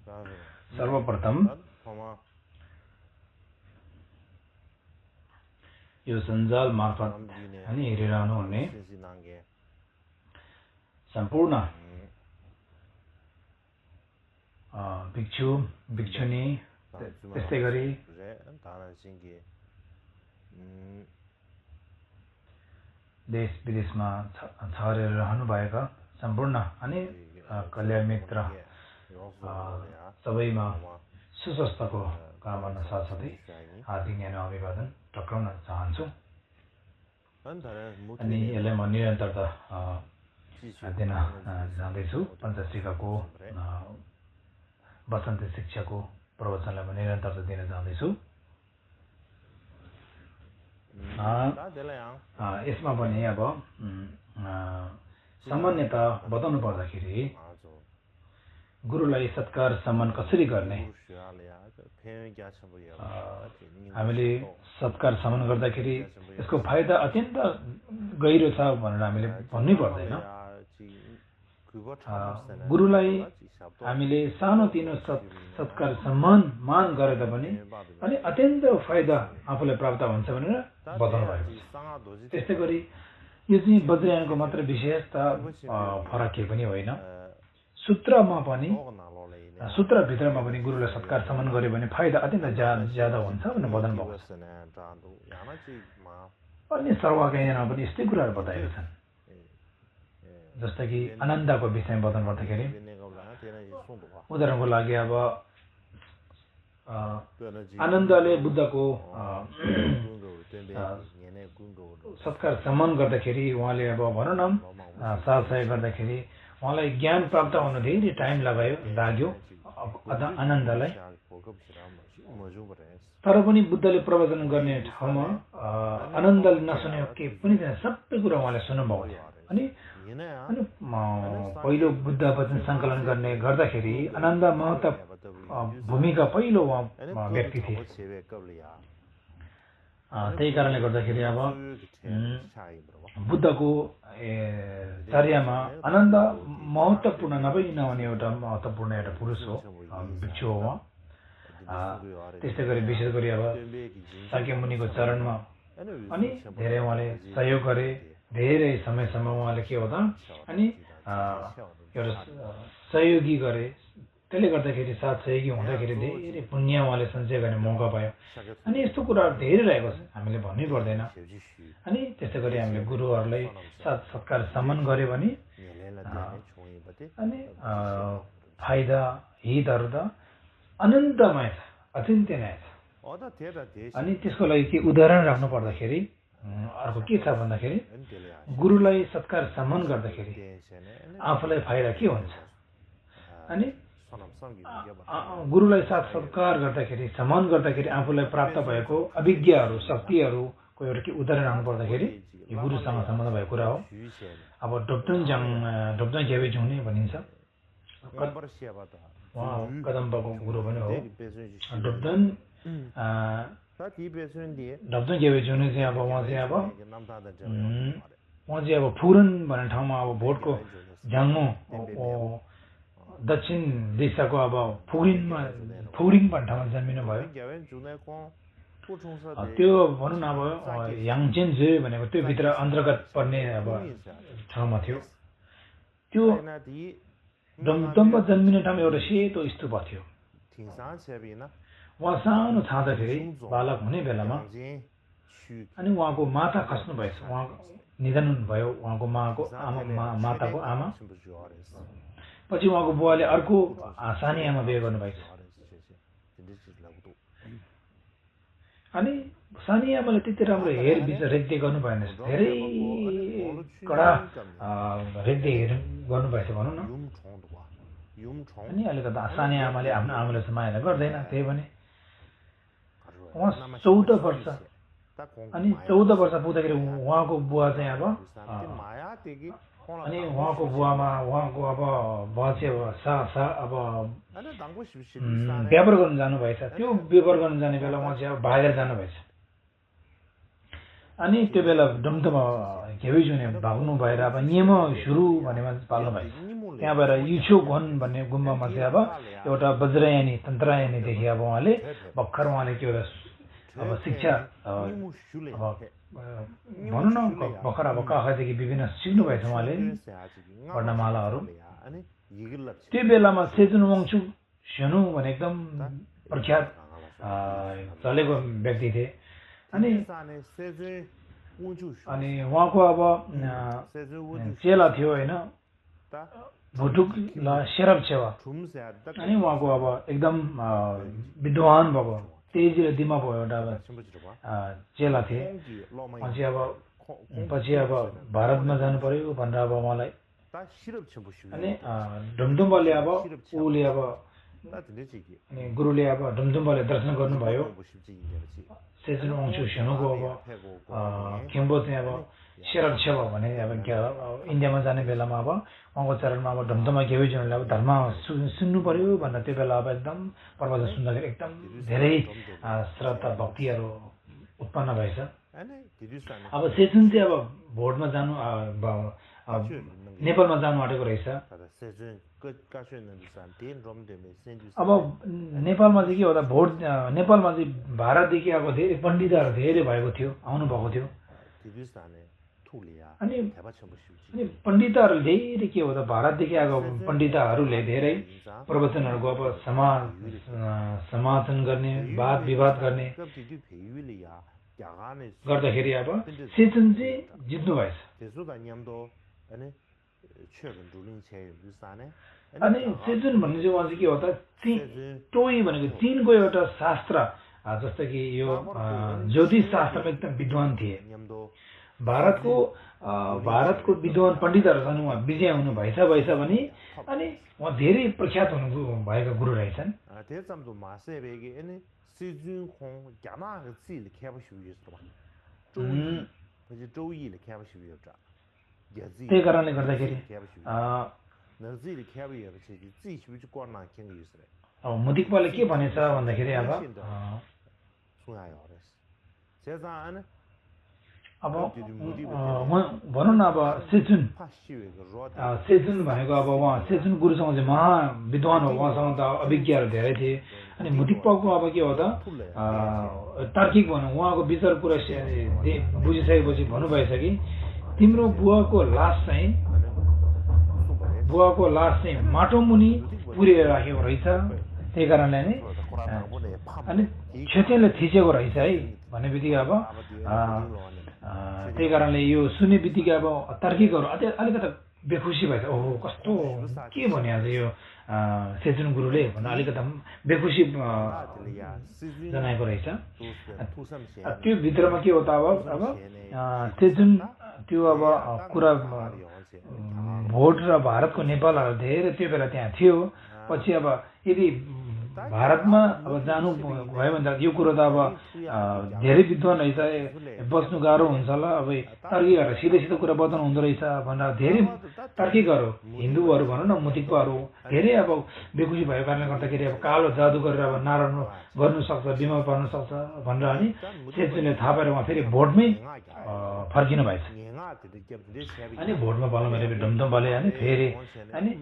सर्वप्रथम यो सञ्जाल मार्फत अनि हेरिरहनु हुने सम्पूर्ण भिक्षु भिक्षुनी त्यस्तै गरी देश विदेशमा छरेर रहनुभएका सम्पूर्ण अनि कल्याण मित्र सबैमा सुस्वास्थ्यको कामना साथसाथै हार्दिक न्यानो अभिवादन टक्राउन चाहन्छु। अनि यसलाई म निरन्तरता दिन जाँदैछु। पञ्चश्रीकाको वसन्त शिक्षाको प्रवचनलाई म निरन्तरता दिन जाँदैछु। यसमा पनि अब सामान्यतः बताउनु पर्दाखेरि गुरुलाई सत्कार सम्मान कसरी गर्ने, हामीले सत्कार सम्मान गर्दाखेरि यसको फाइदा अत्यन्त गहिरो छ भनेर हामीले भन्नै पर्दैन। गुरुलाई हामीले सानोतिनो सत्कार सम्मान मान गरेर पनि अनि अत्यन्त फाइदा आफूलाई प्राप्त हुन्छ भनेर बताउनु भएको छ। त्यस्तै गरी यो चाहिँ वज्रयानको मात्र विशेषता फरक केही पनि होइन। सूत्रमा पनि सूत्रभित्रमा पनि गुरुलाई सत्कार सम्मान गर्यो भने फाइदा अत्यन्त ज्यादा हुन्छ भनेर बताउनु भएको छ। अन्य सर्वज्ञमा पनि यस्तै कुराहरू बताएका छन्। जस्तै कि आनन्दको विषयमा बताउनु पर्दाखेरि उदाहरणको लागि अब आनन्दले बुद्धको सत्कार सम्मान गर्दाखेरि उहाँले अब भनौँ न साथसाथ गर्दाखेरि उहाँलाई ज्ञान प्राप्त हुन धेरै टाइम लाग्यो आनन्दलाई। तर पनि बुद्धले प्रवचन गर्ने ठाउँमा आनन्दले नसुनेको के पनि थिएन, सबै कुरा उहाँले सुन्नुभएको थियो। अनि पहिलो बुद्ध वचन सङ्कलन गर्ने गर्दाखेरि आनन्द महत्त्व भूमिका पहिलो व्यक्ति थिए। त्यही कारणले गर्दाखेरि अब बुद्धको चर्यामा आनन्द महत्त्वपूर्ण नहुने एउटा महत्त्वपूर्ण एउटा पुरुष हो, भिक्षु हो। त्यस्तै गरी विशेष गरी अब शाक्य मुनिको चरणमा अनि धेरै उहाँले सहयोग गरे, धेरै समयसम्म उहाँले के हो त अनि एउटा सहयोगी गरे। त्यसले गर्दाखेरि साथ सहयोगी हुँदाखेरि धेरै पुण्य उहाँले सञ्चय गर्ने मौका पायो। अनि यस्तो कुराहरू धेरै रहेको छ, हामीले भन्नै पर्दैन। अनि त्यस्तै गरी हामीले गुरुहरूलाई साथ सत्कार सम्मान गऱ्यो भने अनि फाइदा हितहरू त अनन्तमय छ, अचिन्त्य नै छ। अनि त्यसको लागि के उदाहरण राख्नु पर्दाखेरि अर्को के छ भन्दाखेरि गुरुलाई सत्कार सम्मान गर्दाखेरि आफूलाई फाइदा के हुन्छ, अनि गुरुलाई साथ सत्कार गर्दाखेरि सम्मान गर्दाखेरि आफूलाई प्राप्त भएको अभिज्ञहरू शक्तिहरूको एउटा के उदाहरण राख्नु पर्दाखेरि यो गुरुसँग सम्बन्ध भएको कुरा हो। अब डोप्टन घेवे झुने भनिन्छ, उहाँ कदम्बको गुरु पनि हो। डोप्टन घेवे झुने चाहिँ अब उहाँ चाहिँ अब फुरन भन्ने ठाउँमा अब भोटको झ्याङ्मो दक्षिण दिशाको अब फुरिङ भन्ने ठाउँमा जन्मिनु भयो। त्यो भनौँ न अब याङचेन्जे भनेको त्यो भित्र अन्तर्गत पर्ने अब ठाउँमा थियो। त्यो डमडम्ब जन्मिने ठाउँमा एउटा सेतो स्तूप थियो। उहाँ सानो छँदाखेरि बालक हुने बेलामा अनि उहाँको माता खस्नु भएछ, उहाँ निधन भयो, उहाँको माताको आमा। पछि उहाँको बुवाले अर्को सानी आमा बिहे गर्नुभएको छ। अनि सानी आमाले त्यति राम्रो हेरविचार रेखदेख गर्नु भएन, धेरै कडा रेखदेख गर्नुभएछ भनौँ न। अनि अहिले त सानी आमाले आफ्नो आमाले चाहिँ माया गर्दैन। त्यही भने उहाँ 14 वर्ष अनि 14 वर्ष पुग्दाखेरि उहाँको बुवा चाहिँ अब अनि उहाँको बुवामा उहाँको अब बुवा चाहिँ अब व्यापार गर्न जानुभएछ। त्यो व्यापार गर्न जाने बेला उहाँ चाहिँ अब भागेर जानुभएछ। अनि त्यो बेला डमडम घेवी जुने भाग्नु भएर अब नियम सुरु भनेमा पाल्नु भएछ। त्यहाँ भएर युछोगन भन्ने गुम्बामा चाहिँ अब एउटा वज्रयानी तन्त्रयानीदेखि अब उहाँले भर्खर उहाँले के एउटा अब शिक्षा अब भनौँ न भर्खर अब काखदेखि विभिन्न सिक्नुभएछ उहाँले वर्णमालाहरू त्यो बेलामा सेजुन वङचु सेनु भने एकदम प्रख्यात चलेको व्यक्ति थिए अनि उहाँको अब चेला थियो होइन भुटुकला शेरब छेवा अनि उहाँको अब एकदम विद्वान भएको तेज र दिमाग भएको एउटा चेला थिए पछि अब भारतमा जानु पर्यो भनेर अब उहाँलाई अनि ढुमढुम्बाले अब उसले अब अनि गुरुले अब ढुमढुम्बाले दर्शन गर्नुभयो सेजुन वङचु सेनुको अब खेम्बो चाहिँ अब शेरब छेवा भने अब इन्डियामा जाने बेलामा अब उहाँको चरणमा अब ढुमढुम्बा घेवीजनले अब धर्म सुन्नु पर्यो भनेर त्यो बेला अब एकदम प्रवचन सुन्दाखेरि एकदम धेरै श्रद्धा भक्तिहरू उत्पन्न भएछ अब सेजुन चाहिँ अब भोटमा जानु नेपालमा जानु आँटेको रहेछ अब नेपालमा चाहिँ के हो त भोट नेपालमा चाहिँ भारतदेखि अब धेरै पण्डितहरू धेरै भएको थियो आउनु भएको थियो अनि पण्डितहरू धेरै के हो त भारतदेखि आएको पण्डितहरूले धेरै प्रवचनहरूको अब समाचन गर्ने वाद विवाद गर्ने गर्दाखेरि अब सेजुन चाहिँ जित्नु भएछ अनि सेजुन भन्ने चाहिँ उहाँ चाहिँ के हो त टोई भनेको चीनको एउटा शास्त्र जस्तो कि यो ज्योतिष शास्त्रमा एकदम विद्वान थिए भारतको विद्वान पण्डितहरूसँग उहाँ विजय हुनु भएछ भने अनि उहाँ धेरै प्रख्यात हुनु भएका गुरु रहेछन् त्यही कारणले गर्दाखेरि अब मुदिक्पाले के भनेछ भन्दाखेरि अब भनौँ न अब सेजुन भनेको अब उहाँ सेजुन गुरुसँग चाहिँ महाविद्वान हो उहाँसँग त अभिज्ञहरू धेरै थिए अनि मुदिक्पाको अब के हो त तार्किक भनौँ उहाँको विचार पुरा बुझिसकेपछि भन्नुभएछ कि तिम्रो बुवाको लास चाहिँ माटो मुनि पुरेर राखेको रहेछ त्यही कारणले नै अनि क्षत्रियले थिचेको रहेछ है भन्ने बित्तिकै अब त्यही कारणले यो सुन्ने बित्तिकै अब तार्किकहरू अलिकति बेखुसी भएछ ओहो कस्तो के भने आज यो सेजुन गुरुले भनेर अलिकति बेखुसी जनाएको रहेछ त्यो भित्रमा के हो त अब सेजुन त्यो अब कुरा भोट र भारतको नेपालहरू धेरै त्यो बेला त्यहाँ थियो पछि अब यदि भारतमा अब जानु भयो भने त यो कुरो त अब धेरै विद्वान रहेछ बस्नु गाह्रो हुन्छ होला अब तार्किकहरू सिधै कुरा बताउनु हुँदो रहेछ भनेर धेरै तार्किकहरू हिन्दूहरू भनौँ न मुतिक्पाहरू धेरै अब बेखुसी भएको कारणले गर्दाखेरि अब कालो जादु गरेर अब नारायण गर्नु सक्छ बिमार पर्न सक्छ भनेर अनि सेजुनले थाहा पाएर उहाँ फेरि भोटमै फर्किनु भएछ अनि भोटमा पाल्नु भने ढुमढुम्बाले अनि फेरि अनि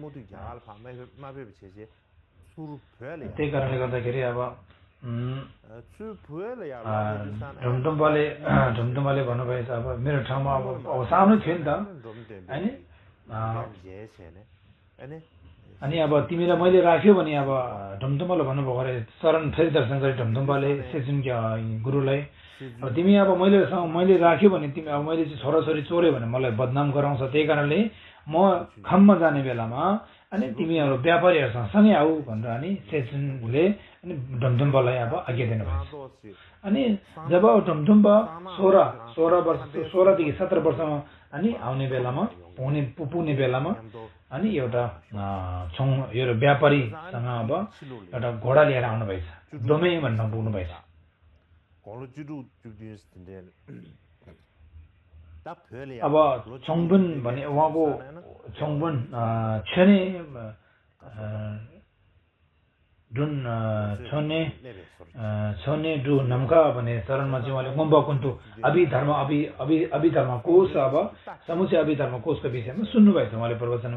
त्यही कारणले गर्दाखेरि अब ढुमढुम्बाले भन्नुभएछ अब मेरो ठाउँमा अब सानो थियो नि त अनि अब तिमीलाई मैले राख्यो भने अब ढुमढुम्बाले भन्नुभएको अरे शरण फेरि दर्शन गरे ढुमढुम्बाले सेजुन गुरुलाई अब तिमी अब मैले राख्यो भने तिमी अब मैले चाहिँ छोराछोरी चोर्यो भने मलाई बदनाम गराउँछ त्यही कारणले म खममा जाने बेलामा अनि तिमीहरू व्यापारीहरूसँग सँगै आऊ भनेर अनि सेजुनले अनि ढुमढुम्बालाई अब आज्ञा दिनुभएछ अनि जब ढुमढुम्बा 16देखि 17 वर्षमा अनि आउने बेलामा पुग्ने बेलामा अनि एउटा एउटा व्यापारीसँग अब एउटा घोडा लिएर आउनुभएछ डोमे भन्न पुग्नुभएछ अब चङबुन भन्ने उहाँको छेने जुन छोने डु नम्का भन्ने चरणमा चाहिँ उहाँले गोम्बा कुन्तु अभिधर्म कोष अब समुचे अभिधर्म कोषको विषयमा सुन्नुभएछ उहाँले प्रवचन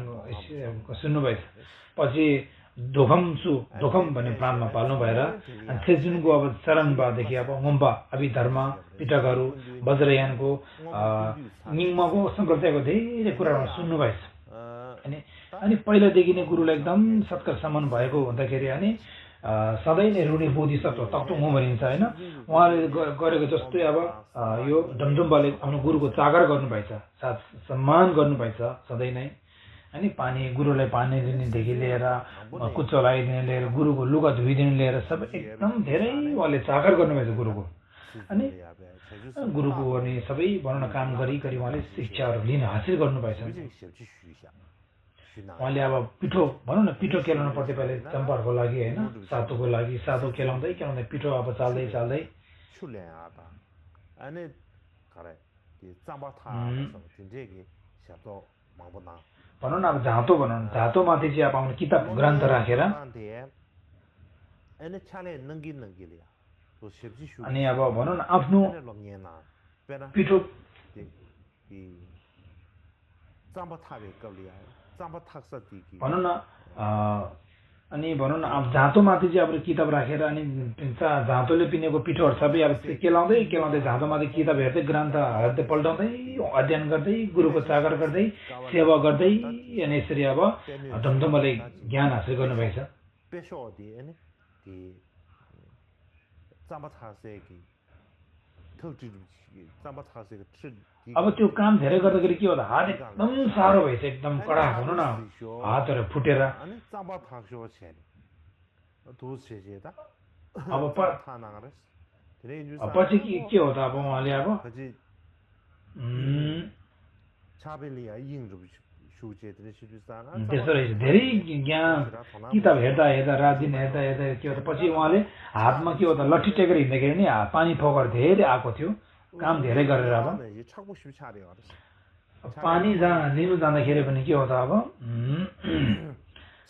सुन्नुभएछ पछि दोखम भन्ने प्रान्तमा पाल्नु भएर अनि थेजुनको अब चरणबादेखि अब गोम्बा अभिधर्म पिटकहरू वज्रयानको निङ्मको सम्प्रदायको धेरै कुराहरू सुन्नुभएछ अनि पहिलादेखि नै गुरुलाई एकदम सत्कार सम्मान भएको हुँदाखेरि अनि सधैँ नै ऋणी बोधिसत्व तक्तुङ भनिन्छ होइन उहाँले गरेको जस्तै अब यो डमडुम्बाले आफ्नो गुरुको चाकर गर्नुभएछ साथ सम्मान गर्नुभएछ सधैँ नै अनि गुरुलाई पानी दिनेदेखि लिएर कुच्चो लगाइदिने लिएर गुरुको लुगा धोइदिने लिएर सबै एकदम धेरै उहाँले चाकर गर्नुभएछ गुरुको अनि गुरुको अनि सबै भनौँ न काम गरी उहाँले शिक्षाहरू लिन हासिल गर्नुभएछ उहाँले अब पिठो भनौँ न पिठो केलाउनु पर्थ्यो पहिले चम्पाहरूको लागि होइन सातोको लागि सातो केलाउँदै पिठो अब चाल्दै भनौँ न अब झाँतोमाथि चाहिँ अब आउने किताब ग्रन्थ राखेर अनि अब भनौँ न आफ्नो पिठो भनौँ न अनि भनौँ न अब झाँतोमाथि चाहिँ अब किताब राखेर अनि झाँतोले पिनेको पिठोहरू सबै अब केलाउँदै झाँतोमाथि किताब हेर्दै ग्रन्थ हेर्दै पल्टाउँदै अध्ययन गर्दै गुरुको चाकर गर्दै सेवा गर्दै अनि यसरी अब ढमढमले ज्ञान हासिल गर्नुभएछ अब त्यो काम धेरै गर्दाखेरि के होला हात एकदम साह्रो भएछ एकदम कडा भनौँ न हातहरू फुटेर अब पछि के हो त अब उहाँले अब त्यस्तो रहेछ धेरै ज्ञान किताब हेर्दा रात दिन हेर्दा के हो त पछि उहाँले हातमा के हो त लट्ठी टेकेर हिँड्दाखेरि नि पानी फोकर धेरै आएको थियो काम धेरै गरेर अब पानी लिनु जाँदाखेरि पनि के हो त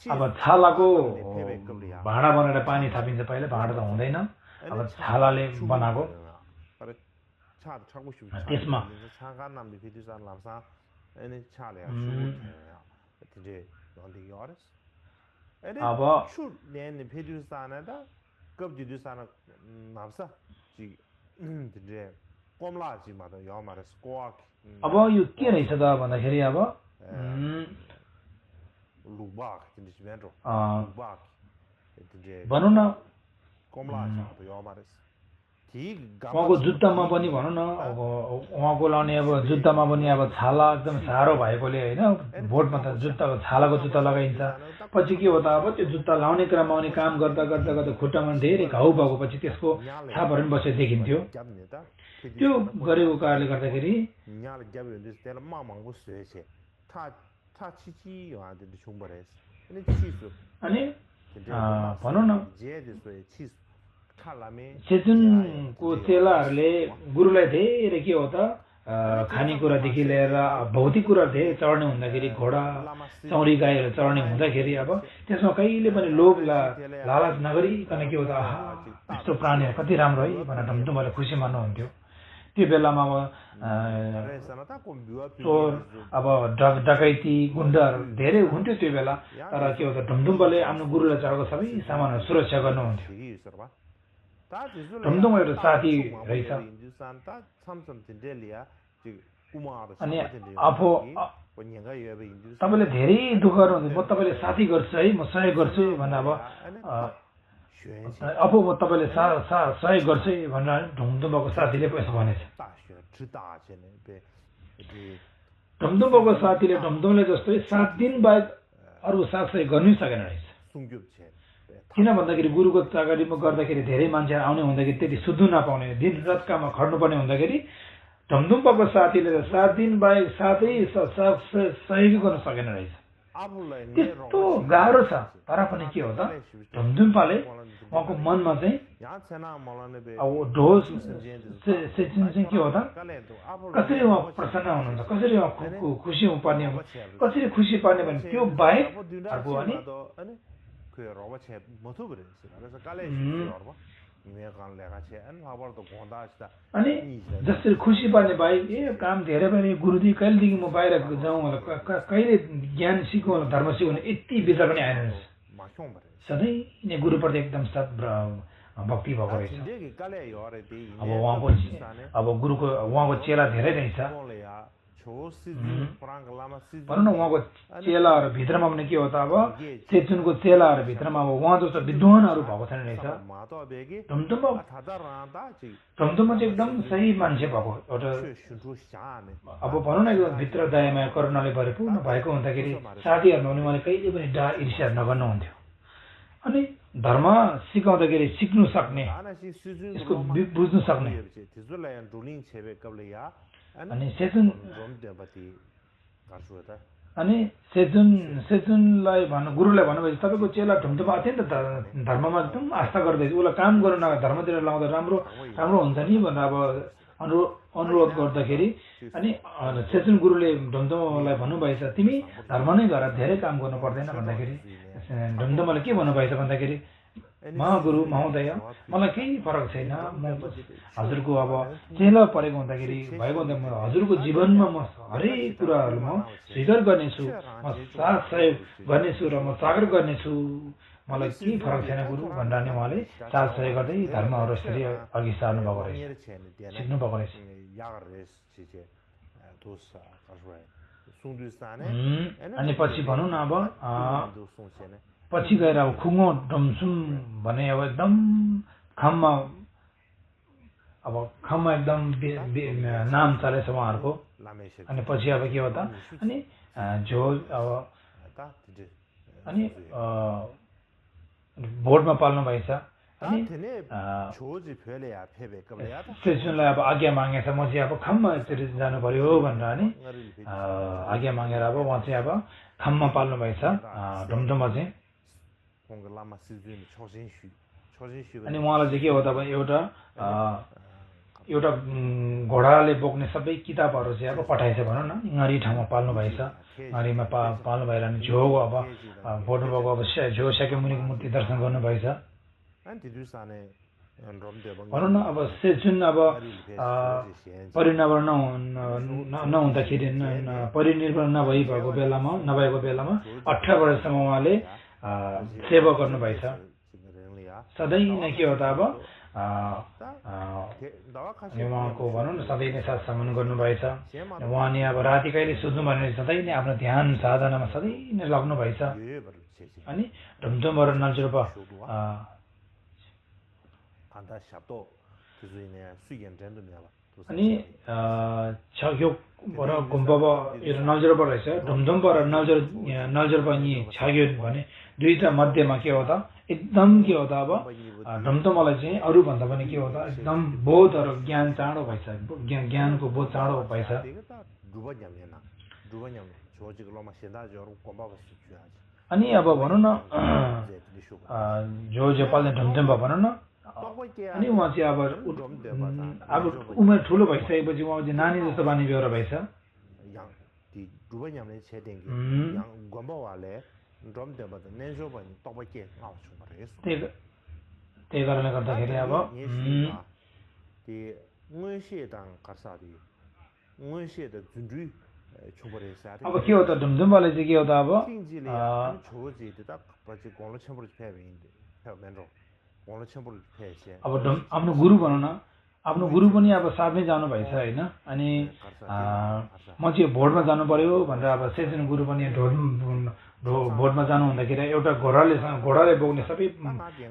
अब छालाको भाँडा बनाएर पानी थापिन्छ पहिला भाँडा त हुँदैन अब छालाले बनाएको त्यसमा अब यो के रहेछ त भन्दाखेरि अब भनौँ न उहाँको जुत्तामा पनि भनौँ न अब उहाँको लाउने अब जुत्तामा पनि अब छाला एकदम साह्रो भएकोले होइन भोटमा त छालाको जुत्ता लगाइन्छ पछि के हो त अब त्यो जुत्ता लाउने क्रममा अनि काम गर्दा खुट्टामा धेरै घाउ भएको पछि त्यसको छापहरू पनि बसेर देखिन्थ्यो त्यो गरेको कारणले गर्दाखेरि अनि भनौँ न चेतनको चेलाहरूले गुरुलाई धेरै के हो त खानेकुरादेखि लिएर भौतिक कुराहरू धेरै चढ्ने हुँदाखेरि घोडा चौरी गाईहरू चढ्ने हुँदाखेरि अब त्यसमा कहिले पनि लोभ लालच नगरिकन के हो त यस्तो प्राणीहरू कति राम्रो है भनेर ढमढमले खुसी मान्नुहुन्थ्यो त्यो बेलामा अब चोर अब डकैती गुण्डाहरू धेरै हुन्थ्यो त्यो बेला तर के हो त ढमढमले आफ्नो गुरुलाई चढेको सबै सामानहरू सुरक्षा गर्नुहुन्थ्यो ढमढम एउटा साथी रहेछ अनि आफू तपाईँले धेरै दुःख गर्नुहुन्छ म तपाईँले साथी गर्छु है म सहयोग गर्छु भनेर अब म तपाईँले सहयोग गर्छु है भनेर ढमढमको साथीले पैसा भनेछ ढमढमको साथीले ढमढमले जस्तै 7 दिन बाहेक अरू साथ सहयोग गर्नै सकेन रहेछ किन भन्दाखेरि गुरुको चाकरीमा गर्दाखेरि धेरै मान्छेहरू आउने हुँदाखेरि त्यति सुत्नु नपाउने दिन रात काममा खट्नुपर्ने हुँदाखेरि ढमढमको साथीले 7 दिन बाहेक साथै सहयोग गर्न सकेन रहेछ त्यस्तो गाह्रो छ तर पनि के हो त ढमढमपाले उहाँको मनमा चाहिँ अब ढोस चाहिँ के हो त कसरी उहाँ प्रसन्न हुनुहुन्छ कसरी उहाँ खुसी पर्ने कसरी खुसी पार्ने भने त्यो बाहेक अर्को अनि अनि जसरी खुसी पार्ने बाहेक काम धेरै भयो गुरुजी कहिलेदेखि म बाहिर जाउँ होला कहिले ज्ञान सिकौँ होला धर्म सिकौँ यति विचार पनि आएन सधैँ नै गुरुप्रति एकदम सत भक्ति भएको रहेछ अब उहाँको चेला धेरै रहेछ भनौँ न उहाँको चेलाहरू भित्रमा पनि के हो त अब सेचुनको चेलाहरू भित्रमा अब उहाँ जस्तो विद्वानहरू भएको छैन रहेछ ढुमढुममा चाहिँ एकदम सही मान्छे भएको एउटा अब भनौँ न एकदम भित्र दयामा करुणाले परिपूर्ण भएको हुँदाखेरि साथीहरूमा पनि उहाँले कहिले पनि डा ईर्ष्या नगर्नुहुन्थ्यो अनि धर्म सिकाउँदाखेरि सिक्नु सक्ने यसको बुझ्नु सक्ने अनि सेचुनलाई गुरुलाई भन्नुभएपछि तपाईँको चेला ढुमढुममा अत्यन्त धर्ममा एकदम आस्था गर्दैछ उसलाई काम गर्नु नभए धर्मतिर लाउँदा राम्रो हुन्छ नि भनेर अब अनुरोध गर्दाखेरि अनि सेचुन गुरुले ढुमढुमलाई भन्नुभएछ तिमी धर्म नै गर धेरै काम गर्नु पर्दैन भन्दाखेरि ढुमढुमले के भन्नुभएछ भन्दाखेरि महागुरु महोदय मलाई केही फरक छैन म हजुरको अब चेला परेको हुँदाखेरि भएको हुँदा म हजुरको जीवनमा म हरेक कुराहरूमा स्वीकार गर्नेछु म साथ सहयोग गर्नेछु र म सागर गर्नेछु मलाई केही फरक छैन गुरु भनेर नि उहाँले साथ सहयोग गर्दै धर्महरू यसरी अघि सार्नु भएको रहेछ सिक्नु भएको रहेछ अनि पछि भनौँ न अब पछि गएर अब खुङ्गो डमसुम भने अब एकदम खाममा एकदम नाम चलेछ उहाँहरूको अनि पछि अब के हो त अनि झोल अब अनि भोटमा पाल्नु भएछ अनि सेसनलाई अब आज्ञा मागेछ म चाहिँ अब खाममा यसरी जानु पर्यो भनेर अनि आज्ञा मागेर अब उहाँ चाहिँ अब खाममा पाल्नु भएछ ढुमढुममा चाहिँ अनि उहाँलाई चाहिँ के हो त अब एउटा घोडाले बोक्ने सबै किताबहरू चाहिँ अब पठाएछ भनौँ न ngरी ठाउँमा पाल्नु भएछ ngरीमा पाल्नु भएर अनि झो अब बोट्नु भएको अब झो शाक्यमुनिको मूर्ति दर्शन गर्नु भएछ भनौँ न अब सेचुन अब परिनिर्भर नहुँदाखेरि परिनिर्भर नभएको बेलामा 18 वर्षसम्म उहाँले सेवा गर्नुभएछ सधैँ नै के हो त अब उहाँको भनौँ न सधैँ नै साथ सम्मान गर्नुभएछ उहाँले अब राति कहिले सुत्नु भने सधैँ नै आफ्नो ध्यान साधनामा सधैँ नै लाग्नु भएछ अनि ढुमढुमबाट नल्चुर्पा अनि छ्याग्योबाट गुम्बाबा यो नल्चुर्पा रहेछ ढुमढुमबाट नल्चुर्पा नि छ्याग्यो भने दुईटा मध्येमा के हो त एकदम के हो त अब ढुमढुमलाई चाहिँ अरूभन्दा पनि के हो त एकदम बोधहरू ज्ञान चाँडो भएछ ज्ञानको बोध चाँडो भएछ अनि अब भनौँ न जो पाल्ने ढुमढुम्बा भनौँ न अनि उहाँ चाहिँ अब उमेर ठुलो भइसकेपछि उहाँ चाहिँ नानी जस्तो बानी बेहोरा भएछ त्यही कारणले गर्दाखेरि अब के हो त ढुमढुम्बाले चाहिँ के हो त अब आफ्नो गुरु भनौँ न आफ्नो गुरु पनि अब साथमै जानु भएछ होइन अनि म चाहिँ भोटमा जानु पर्यो भनेर अब सेचुन गुरु पनि भोटमा जानु हुँदाखेरि एउटा घोडाले बोक्ने सबै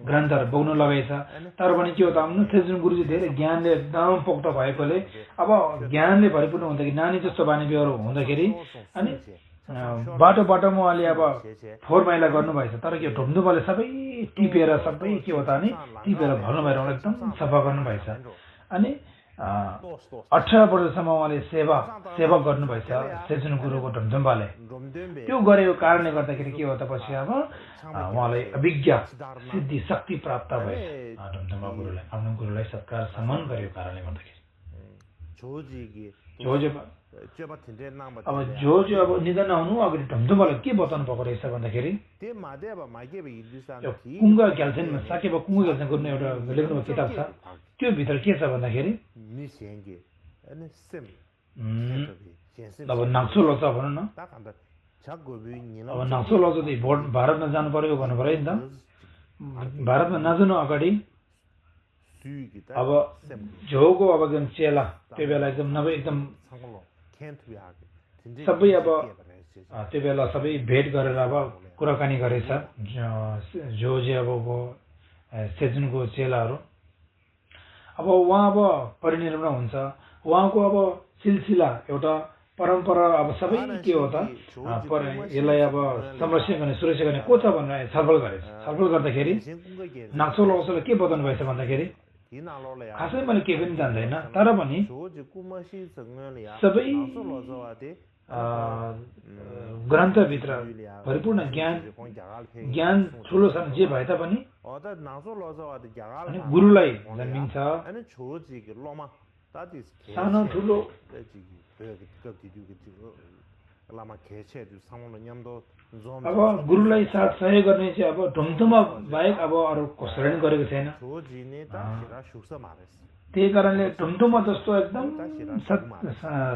ग्रन्थहरू बोक्नु लगाएछ तर पनि के हो त आफ्नो सेचुन गुरु चाहिँ धेरै ज्ञानले एकदम पोख्त भएकोले अब ज्ञानले भरिपूर्ण हुँदाखेरि नानी जस्तो बानी बेहोरो हुँदाखेरि अनि बाटोमा उहाँले अब फोहोर मैला गर्नुभएछ तर के ढुमढुमले सबै टिपेर सबै के हो त अनि टिपेर भर्नु भएर उहाँले एकदम सफा गर्नुभएछ अनि 18 वर्षसम्म उहाँले सेवा गर्नुभएछ सेचुन गुरुको ढुमढुम्बाले त्यो गरेको कारणले गर्दाखेरि के हो त पछि अब उहाँलाई अभिज्ञ सिद्धि शक्ति प्राप्त भएछ ढुमढुम्बा गुरुलाई आफ्नो गुरुलाई सत्कार सम्मान गरेको कारणले गर्दाखेरि अब जो चाहिँ अब निधन आउनु अगाडि ढमढमलाई के बताउनु भएको रहेछ भन्दाखेरि कुङ्गा ग्याल्सेनमा साकेबा कुङ्गा ग्याल्सेन गर्नु एउटा लेख्नुभएको किताब छ त्यो भित्र के छ भन्दाखेरि अब नाक्सो लच भनौँ न अब नाक्सो लच भारतमा जानु पर्यो भन्नु पर्यो नि त भारतमा नजानु अगाडि अब झोको अब एकदम चेला त्यो बेला एकदम नभए एकदम सबै अब त्यो बेला सबै भेट गरेर अब कुराकानी गरेछ जो चाहिँ अब सेजुनको चेलाहरू अब उहाँ अब परिनिर्वाण हुन्छ उहाँको अब सिलसिला एउटा परम्परा अब सबै के हो त यसलाई अब संरक्षण गर्ने सुरक्षा गर्ने को छ भनेर छलफल गरेछ छलफल गर्दाखेरि नाक्सो लक्सोले के बताउनु भएछ भन्दाखेरि खासै मैले केही पनि जान्दैन तर पनि सबै ग्रन्थभित्र भरिपूर्ण ज्ञान ठुलो छ जे भए तापनि गुरुलाई जन्मिन्छ सानो ठुलो अब गुरुलाई साथ सहयोग गर्ने चाहिँ अब ढुमढुमा बाहेक अब अरू कसैले पनि गरेको छैन त्यही कारणले ढुमढुमा जस्तो एकदम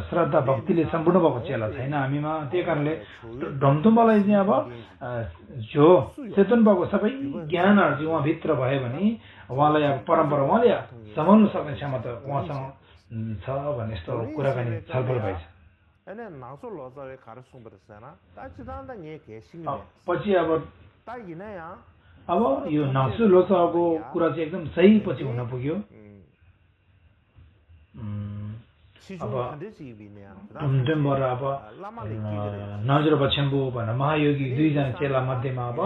श्रद्धा भक्तिले सम्पूर्ण भएको चेला छैन हामीमा त्यही कारणले ढुमढुमालाई चाहिँ अब जो चेतन भएको सबै ज्ञानहरू चाहिँ उहाँभित्र भयो भने उहाँलाई अब परम्परा उहाँले सम्हाल्नु सक्ने क्षमता उहाँसँग छ भन्ने यस्तो कुराकानी छलफल भएछ पछि अब यो नाक्सो लोसाको कुरा चाहिँ एकदम सही पछि हुन पुग्यो अब ढुमढुमबाट अब नजरबा छेम्बु भनेर महायोगी दुईजना चेला मध्येमा अब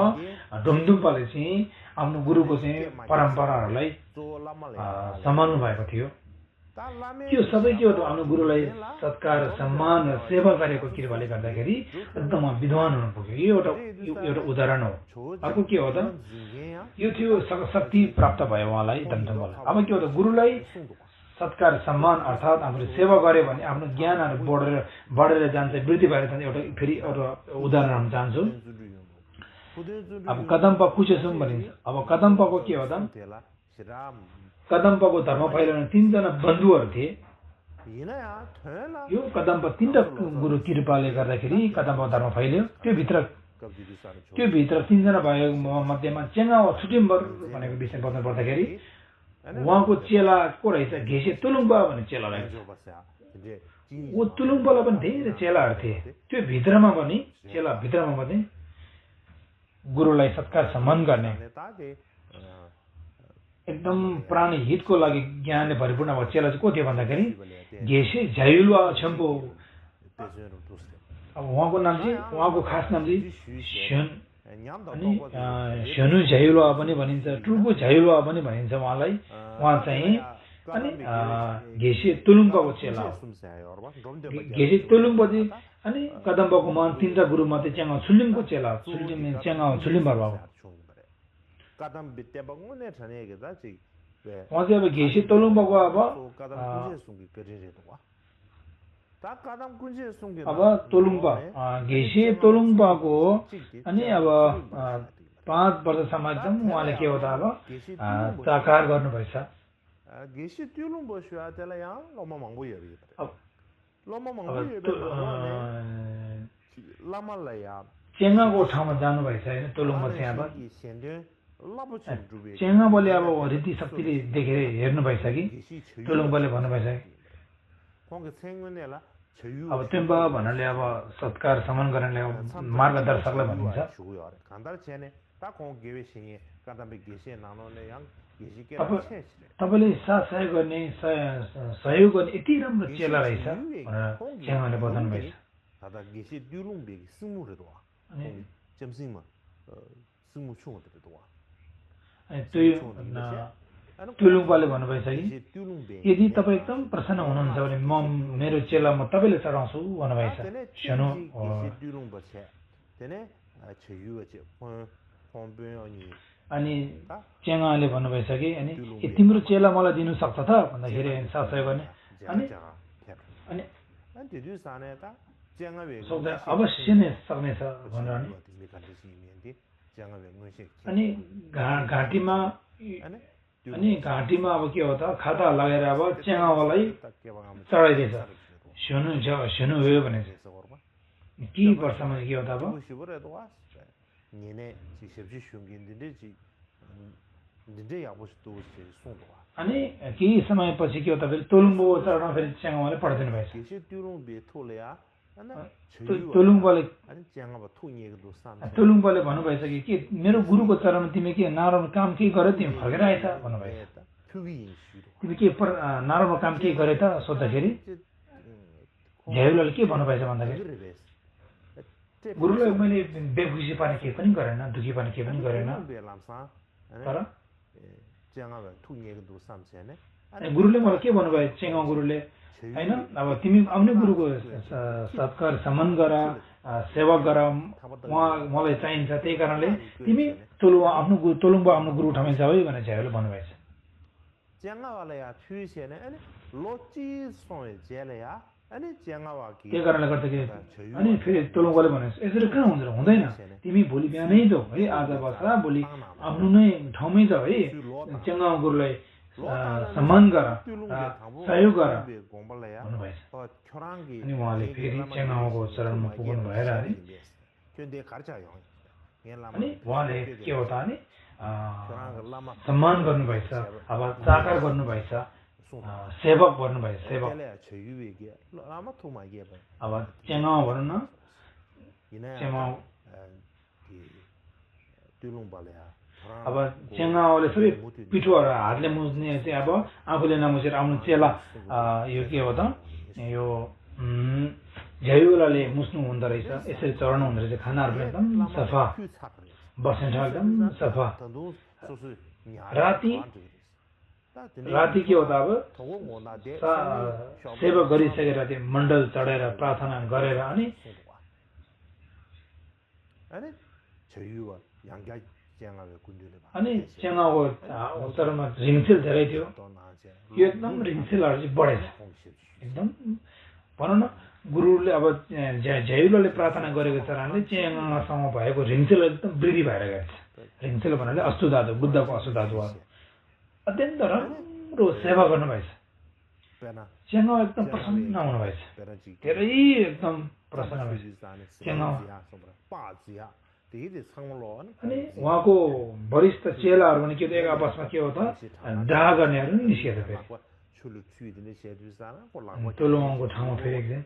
ढुमढुमपाले चाहिँ आफ्नो गुरुको चाहिँ परम्पराहरूलाई सम्हाल्नु भएको थियो त्यो सबै के हो त आफ्नो गुरुलाई सत्कार सम्मान र सेवा गरेको कृपाले गर्दाखेरि एकदम विद्वान हुनु पुग्यो यो एउटा उदाहरण हो अर्को के हो त यो थियो शक्ति प्राप्त भयो उहाँलाई ढुमढुमलाई अब के हो त गुरुलाई सत्कार सम्मान अर्थात् आफूले सेवा गर्यो भने आफ्नो ज्ञानहरू बढेर जान्छ वृद्धि भएर जान्छ एउटा फेरि एउटा उदाहरण हम चाहन्छु अब कदम्पा कुचेसुङ भनिन्छ अब कदम्पाको के हो त कदम्पाको धर्म फैलाउने 3 जना बन्धुहरू थिए यो कदम्पा 3टा गुरु कृपाले गर्दाखेरि कदम्पा धर्म फैल्यो त्यो भित्र 3 जना भयो मध्येमा चेङ्गा वा छुटिम्बर भनेको विषय बताउनु पर्दाखेरि उहाँको चेला को रहेछ घेसे तुलुङबा भन्ने चेला रहेछ ऊ तुलुङबालाई पनि धेरै चेलाहरू थिए त्यो भित्रमा पनि चेला भित्रमा पनि गुरुलाई सत्कार सम्मान गर्ने एकदम प्राणी हितको लागि ज्ञानले भरिपूर्ण भएको चेला चाहिँ को थियो भन्दाखेरि घेसे झ्यायुलुवा छेम्पो अब उहाँको नाम चाहिँ उहाँको खास नाम चाहिँ अनि स्यनु झ्यायुलुवा पनि भनिन्छ टुर्गु झ्यायुलुवा पनि भनिन्छ उहाँलाई उहाँ चाहिँ अनि घेसे तुलुङपाको चेला घेसे तुलुङपछि अनि कदम्बाको मान 3टा गुरु मध्ये च्याङ्गा छुलिङको चेला च्याङ्गा छुलिम्बा भएको उहाँ चाहिँ अब घेसे तुलुङपाको अब तोलुङपा घेसे तोलुङपाको अनि अब 5 वर्षसम्म एकदम उहाँले के हो त अब साकार गर्नुभएछ चेङ्गाको ठाउँमा जानुभएछ होइन तोलुङमा चाहिँ अब चेङ्गाबले अब रीति शक्तिले देखेर हेर्नुभएछ कि तोलुङपाले भन्नुभएछ अब तुम्बा भन्नाले अब सत्कार सम्मान गर्नेले मार्गदर्शकलाई भनिन्छ तपाईँले साथ सहयोग गर्ने यति राम्रो चेला रहेछ भनेर च्याङ्गाले बताउनु भएछ तुलुङपाले भन्नुभएछ कि यदि तपाईँ एकदम प्रसन्न हुनुहुन्छ भने म मेरो चेला म तपाईँले चढाउँछु भन्नुभएछ सानो अनि च्याङ्गाले भन्नुभएछ कि अनि तिम्रो चेला मलाई दिनु सक्छ त भन्दाखेरि साथ सहयोग गर्ने सक्दा अवश्य नै सक्नेछ भनेर अनि घाँटीमा अब के हो त खाता लगाएर अब च्याङ्गावालाई चढाइदिएछ स्यानु भयो भने के वर्षमा के हो त अब अनि केही समयपछि के हो त फेरि तोलुङ्बो चढाउन फेरि च्याङ्गावाले पठाइदिनु भएछ तोलुङ्बोले भन्नुभएछ कि मेरो गुरुको चरणमा तिमी के नराम्रो काम केही गर्यो तिमी फर्केर आएछ भन्नुभएछ तिमी के नराम्रो काम केही गरे त सोद्धाखेरि झ्याउलाले के भन्नुभएछ भन्दाखेरि गुरुलाई मैले बेखुसी पार्ने केही पनि गरेन दुखी पार्ने केही पनि गरेन तर गुरुले मलाई के भन्नुभयो चेङ्गाउ गुरुले हैन अब तिमी आफ्नै गुरुको सत्कार सम्मान गर सेवा गर मलाई चाहिन्छ त्यही कारणले तिमी तोलुङ्बो आफ्नो गुरु ठाउँमा जाऊ है भनेर झ्याउले भन्नुभएछ त्यही कारणले गर्दाखेरि अनि फेरि तोलुङ्बोले भनेछ यसरी कहाँ हुन्छ हुँदैन तिमी भोलि बिहानै जाऊ है आज बस भोलि आफ्नो नै ठाउँमै जाऊ है चेङ्गाउ गुरुलाई सम्मान गर सहयोग गर भन्नुभएछ अनि उहाँले फेरि चेङ्गाउको चरणमा पुग्नु भएर अनि उहाँले के हो त अनि सम्मान गर्नुभएछ अब चाकर गर्नुभएछ सेवक गर्नुभएछ सेवक अब चेङ्गाउ भनौँ न चेङ्गाउ अब चेङ्गाउले सबै पिठोहरू हातले मुझ्ने चाहिँ अब आफूले नमुछेर आफ्नो चेला यो के हो त यो झ्याउलाले मुस्नु हुँदो रहेछ यसरी चढ्नु हुँदो रहेछ खानाहरू पनि एकदम सफा बस्ने ठाउँ एकदम सफा राति के हो त अब सेवा गरिसकेर त्यो मण्डल चढेर प्रार्थना गरेर अनि चेङ्गाउको उत्तरमा रिङसेल धेरै थियो यो एकदम रिङसेलहरू चाहिँ बढेछ एकदम भनौँ न गुरुले अब झ्याउलाले प्रार्थना गरेको चरणले चेङ्गासँग भएको रिङसेल एकदम वृद्धि भएर गएछ रिङसेल भन्नाले अस्तुधातु बुद्धको अस्तुधातु अत्यन्त राम्रो सेवा गर्नुभएछ चेङ्गाउ एकदम प्रसन्न हुनुभएछ धेरै एकदम प्रसन्न भएछ चेङ्गाउ अनि उहाँको वरिष्ठ चेलाहरू पनि के एक आपसमा के हो त डाहा गर्नेहरू नि निस्किएछ फेरि तोलुङ्गोको ठाउँमा फेरि एकदिन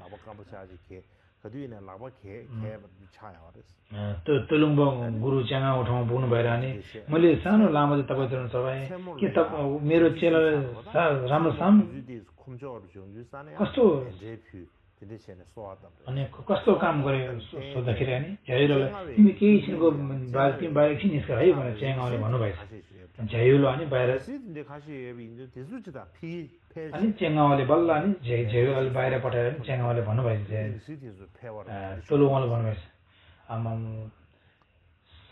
तोलुङ्बो गुरु च्याङ्गाको ठाउँमा पुग्नु भएर अनि मैले सानो लामो चाहिँ तपाईँ चरण चढाएँ के मेरो चेलाले राम्रो कस्तो अनि कस्तो काम गरे सोद्धाखेरि अनि झ्याउलालाई तिमी केही एकछिनको तिमी बाहिर एकछिन निस्क है भनेर च्याङ्गाउले भन्नुभएछ झ्याउला अनि बाहिर अनि च्याङ्गाउले बल्ल अनि झ्याउलाले बाहिर पठाएर नि च्याङ्गाउले भन्नुभएछ तोलुङ्गोले भन्नुभएछ आमा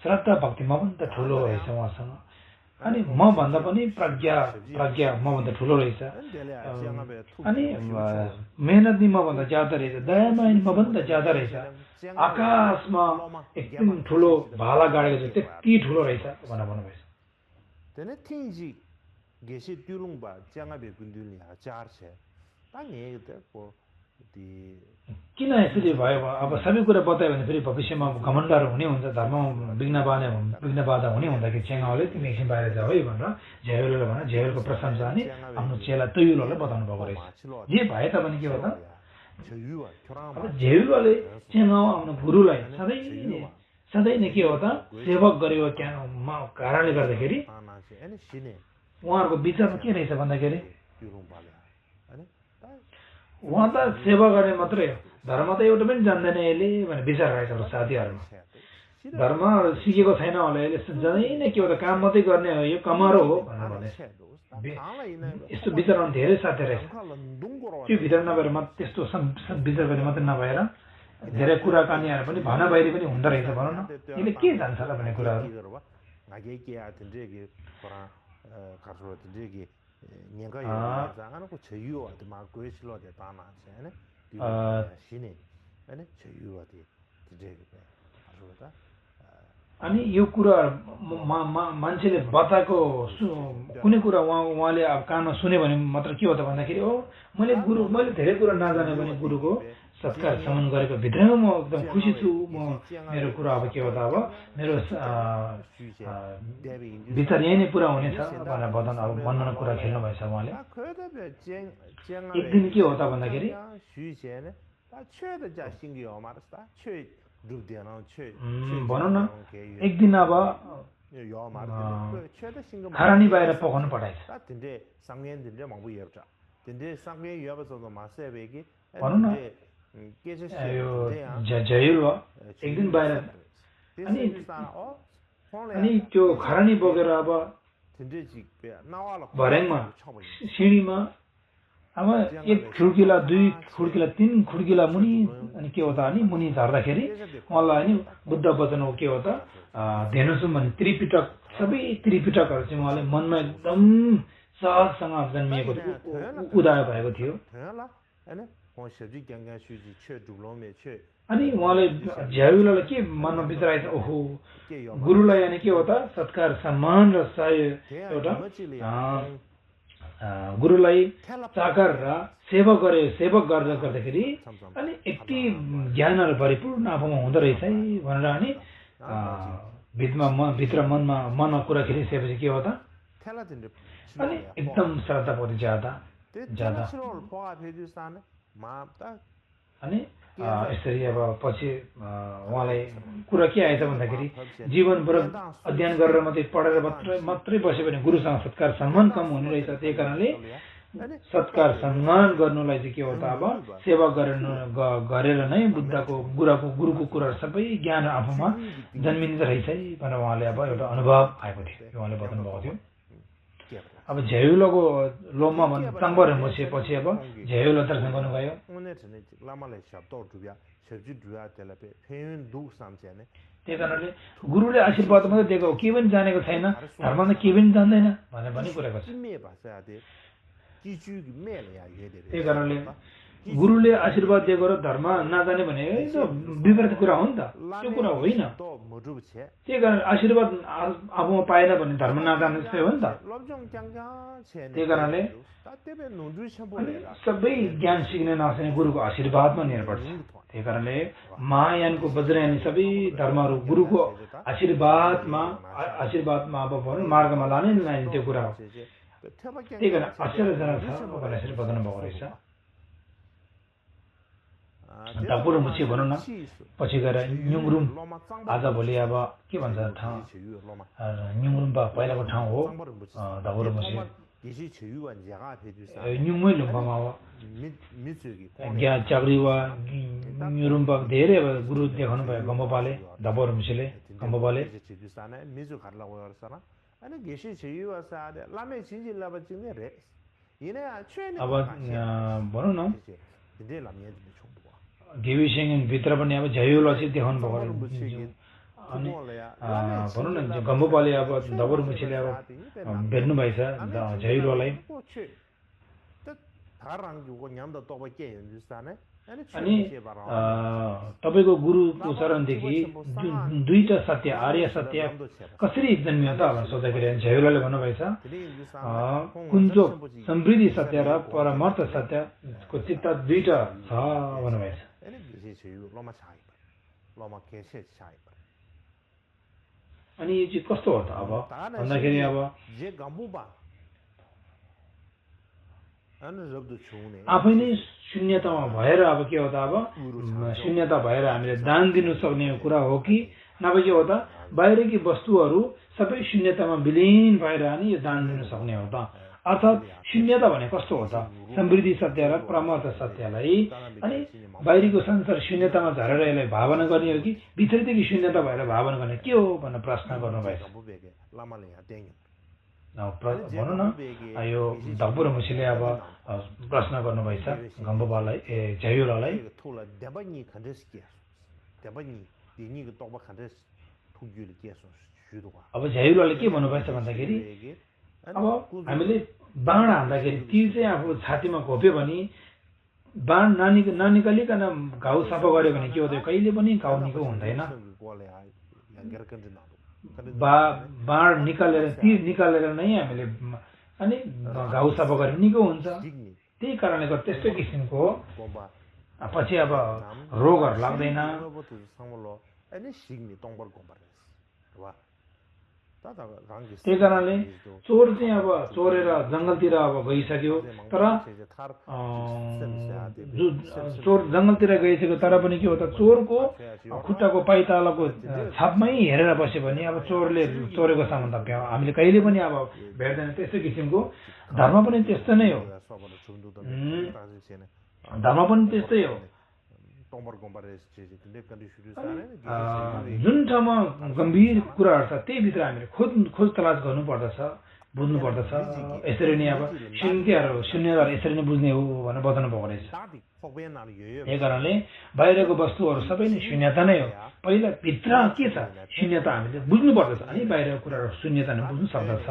श्रद्धा भक्ति मभन्दा ठुलो रहेछ उहाँसँग अनि मभन्दा पनि प्रज्ञा मभन्दा ठुलो रहेछ अनि मेहनत नि मभन्दा ज्यादा रहेछ दयामाया मभन्दा ज्यादा रहेछ आकाशमा एकदम ठुलो भाला गाडेको छ त्यति ठुलो रहेछ भनेर भन्नुभएछ किन यसरी भयो अब सबै कुरा बतायो भने फेरि भविष्यमा घमण्डहरू हुने हुन्छ धर्ममा विघ्न बाधा हुने हुँदाखेरि चेङ्गाउले तिमी एकछिन बाहिर जाऊ है भनेर झ्याउलाले भने झ्याउलको प्रशंसा अनि आफ्नो चेला तोयुलालाई बताउनु भएको रहेछ जे भए तापनि के हो त अब झ्याउलाले चेङ्गाउ आफ्नो गुरुलाई सधैँ नै के हो त सेवक गरेको कारणले गर्दाखेरि उहाँहरूको विचारमा के रहेछ भन्दाखेरि उहाँ त सेवा गर्ने मात्रै हो धर्म त एउटा पनि जान्दैन यसले भने विचार रहेछ हाम्रो साथीहरूमा धर्म सिकेको छैन होला यसले जाँदै नै के हो त काम मात्रै गर्ने हो यो कमरो हो भनेर भने यस्तो विचारमा धेरै साथी रहेछ त्यो भित्र नभएर त्यस्तो विचार गर्ने मात्रै नभएर धेरै कुराकानीहरू पनि भनाबाहिरी पनि हुँदो रहेछ भनौँ न यसले के जान्छ र भन्ने कुराहरू अनि यो कुरा मान्छेले बताएको कुनै कुरा उहाँले अब कानमा सुन्यो भने मात्र के हो त भन्दाखेरि मैले धेरै कुरा नजाने पनि गुरुको सत्कार सम्मान गरेको भित्रैमा म एकदम खुसी छु मेरो कुरा अब के हो त अब मेरो विचार यही नै पुरा हुनेछ भनेर बताउनु अब मनमा कुरा खेल्नु भएछ उहाँले एक दिन के हो त भन्दाखेरि भनौँ न एक दिन अब खरानी बाहिर पकाउनु पठाएछ भनौँ न यो झैल एक दिन बाहिर अनि त्यो खरानी बोकेर अब भर्याङमा सिँढीमा अब एक खुड्किला दुई खुड्किला तीन खुड्किला मुनि अनि के हो त अनि मुनि झर्दाखेरि उहाँलाई नि बुद्ध वचनको के हो त धेनुसुम भन्ने त्रिपिटक सबै त्रिपिटकहरू चाहिँ उहाँले मनमा एकदम सहजसँग जन्मिएको उदय भएको थियो अनि उहाँले झ्याउलाई के मनमा विचार आएछ ओहो गुरुलाई अनि के हो त सत्कार सम्मान र एउटा गुरुलाई चाकर र सेवक गर्दाखेरि अनि यति ज्ञानहरू भरिपूर्ण आफूमा हुँदो रहेछ है भनेर अनि भित्र मनमा कुरा खेलिसकेपछि के हो त अनि एकदम श्रद्धापति ज्यादा अनि यसरी अब पछि उहाँलाई कुरा के आएछ भन्दाखेरि जीवनभर अध्ययन गरेर पढेर मात्रै बस्यो भने गुरुसँग सत्कार सम्मान कम हुने रहेछ त्यही कारणले सत्कार सम्मान गर्नुलाई चाहिँ के हो त अब सेवा गरेर नै गुरुको कुराहरू सबै ज्ञान आफूमा जन्मिने रहेछ है भनेर उहाँले अब एउटा अनुभव आएको थियो उहाँले बताउनु भएको थियो अब झ्याउलोको लोममा चाङबर बसेपछि अब झ्याउलो दर्शन गर्नुभयो त्यही कारणले गुरुले आशीर्वाद मात्रै दिएको केही पनि जानेको छैन धर्म त केही पनि जान्दैन भनेर पनि कुराको छ त्यही कारणले गुरुले आशीर्वाद दिएको र धर्म नजाने भने विपरीत कुरा हो नि त त्यो कुरा होइन त्यही कारण आशीर्वाद आफूमा पाएन भने धर्म नजाने जस्तै हो नि त त्यही कारणले सबै ज्ञान सिक्ने नसिक्ने गुरुको आशीर्वादमा निर्भर छ त्यही कारणले महायानको वज्रयानी सबै धर्महरू गुरुको आशीर्वादमा अब भनौँ मार्गमा लाने त्यो कुरा हो त्यही कारण आश्चर्यजनक छ भनेर यसरी बताउनु भएको रहेछ ढापुर मुछी भनौँ न पछि गएर न्युङरुम आज भोलि अब के भन्छ ठाउँ न्युङरुम पहिलाको ठाउँ हो ढापुर मुछी न्युङमै लुम्बामा हो चाक्री वा न्युरुम्बा धेरै अब गुरु देखाउनु भयो गम्बोपाले ढापुर मुछीले गम्बोपाले अब भनौँ न गेवी सिंह भित्र पनि अब झ्याउलो चाहिँ देखाउनु भएको अनि भनौँ न गम्बोपाले अब ढापुर मुछीले अब भेट्नु भएछ झ्याउलोलाई अनि तपाईँको गुरुको चरणदेखि दुईटा सत्य आर्य सत्य कसरी जन्मियो त भनेर सोद्धाखेरि झ्याउलाले भन्नुभएछ कुञ्जो समृद्धि सत्य र परमार्थ सत्यको चित्त दुईटा छ भन्नुभएछ अनि यो चाहिँ कस्तो हो त अब भन्दाखेरि अब आफै नै शून्यतामा भएर अब के हो त अब शून्यता भएर हामीले दान दिनु सक्ने कुरा हो कि नभए के हो त बाहिरकी वस्तुहरू सबै शून्यतामा विलीन भएर अनि यो दान दिनु सक्ने हो त अर्थात् शून्यता भने कस्तो हो त समृद्धि सत्य र परमार्थ सत्यलाई अनि बाहिरीको संसार शून्यतामा झरेर यसलाई भावना गर्ने हो कि भित्रैदेखि शून्यता भएर भावना गर्ने के हो भनेर प्रश्न गर्नुभएछ भनौँ न यो ढापुर मुछीले अब प्रश्न गर्नुभएछ गम्बोपालाई झ्याउलालाई अब झ्याउलाले के भन्नुभएछ भन्दाखेरि अब हामीले बाण हान्दाखेरि तीर चाहिँ आफू छातीमा घोप्यो भने बाण ननिकालिकन घाउ सफा गर्यो भने के हो कहिले पनि घाउ निको हुँदैन बाण निकालेर तीर निकालेर नै हामीले अनि घाउ सफा गरे निको हुन्छ त्यही कारणले गर्दा त्यस्तो किसिमको पछि अब रोगहरू लाग्दैन त्यही कारणले चोर चाहिँ अब चोरेर जङ्गलतिर अब गइसक्यो तर चोर जङ्गलतिर गइसक्यो तर पनि के हो त चोरको खुट्टाको पाइतालाको छापमै हेरेर बस्यो भने अब चोरले चोरेको सामान त हामीले कहिले पनि अब भेट्दैन त्यस्तो किसिमको धर्म पनि त्यस्तो नै हो धर्म पनि त्यस्तै हो जुन ठाउँमा गम्भीर कुराहरू छ त्यही भित्र हामीले खोज तलास गर्नुपर्दछ बुझ्नु पर्दछ यसरी नै अब शून्यताहरू यसरी नै बुझ्ने हो भनेर बताउनु भएको रहेछ यही कारणले बाहिरको वस्तुहरू सबै नै शून्यता नै हो पहिला भित्र के छ शून्यता हामीले बुझ्नु पर्दछ अनि बाहिरको कुराहरू शून्यता नै बुझ्नु सक्दछ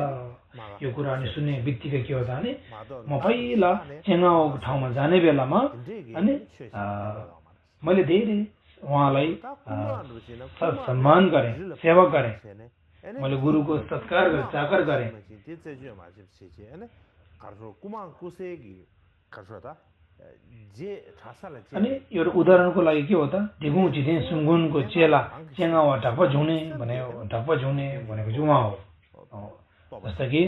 यो कुरा अनि सुन्ने बित्तिकै के हो त भने म पहिला चेङ्गाओको ठाउँमा जाने बेलामा अनि मैले धेरै उहाँलाई सम्मान गरेँ सेवा गरेँ मैले गुरुको सत्कार गरेँ चाकर गरेँ अनि एउटा उदाहरणको लागि के हो त ढिगुङ झिदेन सुङ्गुनको चेला चेङ्गावा ढप्प झुने भनेको चाहिँ उहाँ हो जस्तो कि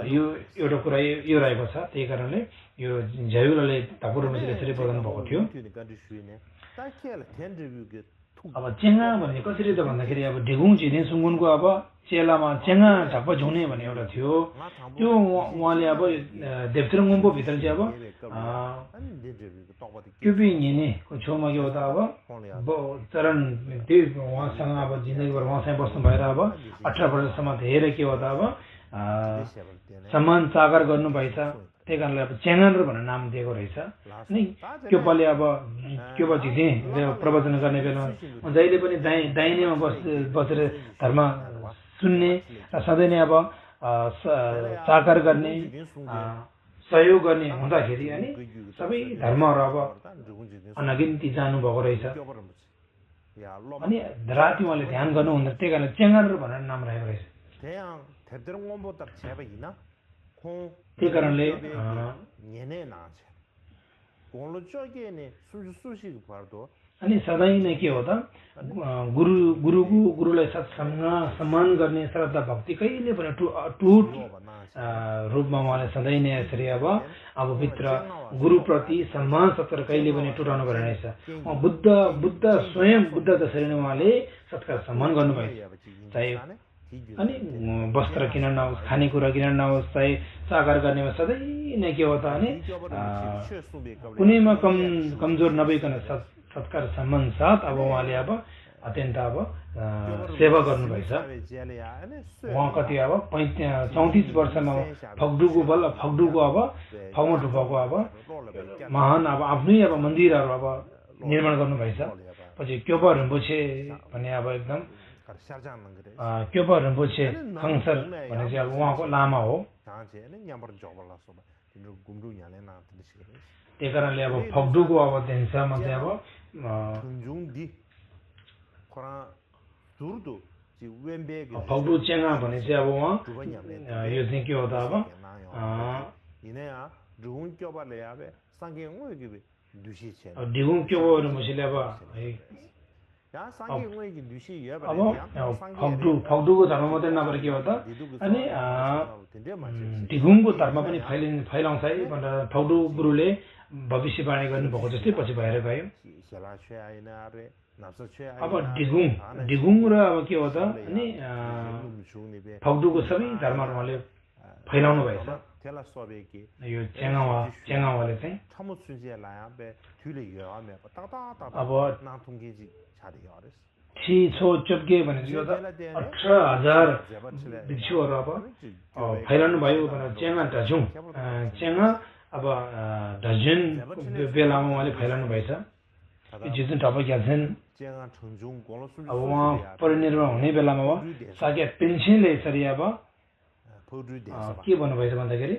यो एउटा कुरा यो रहेको छ त्यही कारणले यो झ्याउलाले ठाकुरले यसरी बताउनु भएको थियो अब चेङ्गा भने कसरी त भन्दाखेरि अब ढिगुङ झिदेन सुङ्गुनको अब चेलामा चेङ्गा ढप्प झुने भन्ने एउटा थियो त्यो उहाँले अब देवचुङ गुम्बो भित्र चाहिँ अब क्युपी हिँडेको छेउमा के हो त अब चरण त्यही उहाँसँग अब जिन्दगीभर उहाँसँग बस्नु भएर अब 18 वर्षसम्म धेरै के हो त अब सम्मान चाकर गर्नुभएछ त्यही कारणले अब चेङ्गार भनेर नाम दिएको रहेछ अनि क्योपाले अब क्योपा झिझे प्रवचन गर्ने बेलामा जहिले पनि दाहिनेमा बसेर धर्म सुन्ने र सधैँ नै अब चाकर गर्ने सहयोग गर्ने हुँदाखेरि अनि सबै धर्महरू अब अनगिन्ती जानुभएको रहेछ अनि राति उहाँले ध्यान गर्नुहुँदा त्यही कारणले चेङ्गार भनेर नाम रहेको रहेछ त्यही कारणले अनि सधैँ नै के हो त गुरुलाई सम्मान गर्ने श्रद्धा भक्ति कहिले पनि अटुट रूपमा उहाँले सधैँ नै यसरी अब भित्र गुरुप्रति सम्मान सत्कार कहिले पनि टुटाउनु भएन रहेछ बुद्ध स्वयं बुद्ध जसरी नै उहाँले सत्कार सम्मान गर्नुभएछ चाहे अनि वस्त्र किन नहोस् खानेकुरा किन नहोस् चाहे साकार गर्नेमा सधैँ नै के हो त भने कुनैमा कमजोर नभइकन सत्कार सम्मान साथ अब उहाँले अब अत्यन्त अब सेवा गर्नुभएछ उहाँ कति अब 34 वर्षमा फगडुको अब फगमा ढुपाको अब महान अब आफ्नै अब मन्दिरहरू अब निर्माण गर्नुभएछ पछि क्योपा रिम्पोछे भन्ने अब एकदम क्योपा रिम्पोछे खङसर भन्ने चाहिँ अब उहाँको लामा हो त्यही कारणले अब फगडुको अब देन्सामा चाहिँ अब फगडु चेङ्गा भने चाहिँ अब उहाँ यो चाहिँ के हो त अब ढिगुङ क्योपाहरू मसीले अब फगडुको धर्म मात्रै नभएर के हो त अनि ढिगुङको धर्म पनि फैलाउँछ है भनेर फगडु गुरुले भविष्यवाणी गर्नुभएको जस्तै पछि भएर गयो अब ढिगुङ र अब के हो त अनि फगडुको सबै धर्महरू उहाँले फैलाउनु भएछ यो चेङ्गावाले चाहिँ अब छिछो चोप्के भने चाहिँ 18,000 भिक्षुहरू अब फैलाउनु भयो भनेर चेङ्गा अब ढजुन बेलामा उहाँले फैलाउनु भएछ जिजुन टप ग्याल्छन् अब उहाँ परिनिर्वाण हुने बेलामा साके पेन्सनले यसरी अब के भन्नुभएछ भन्दाखेरि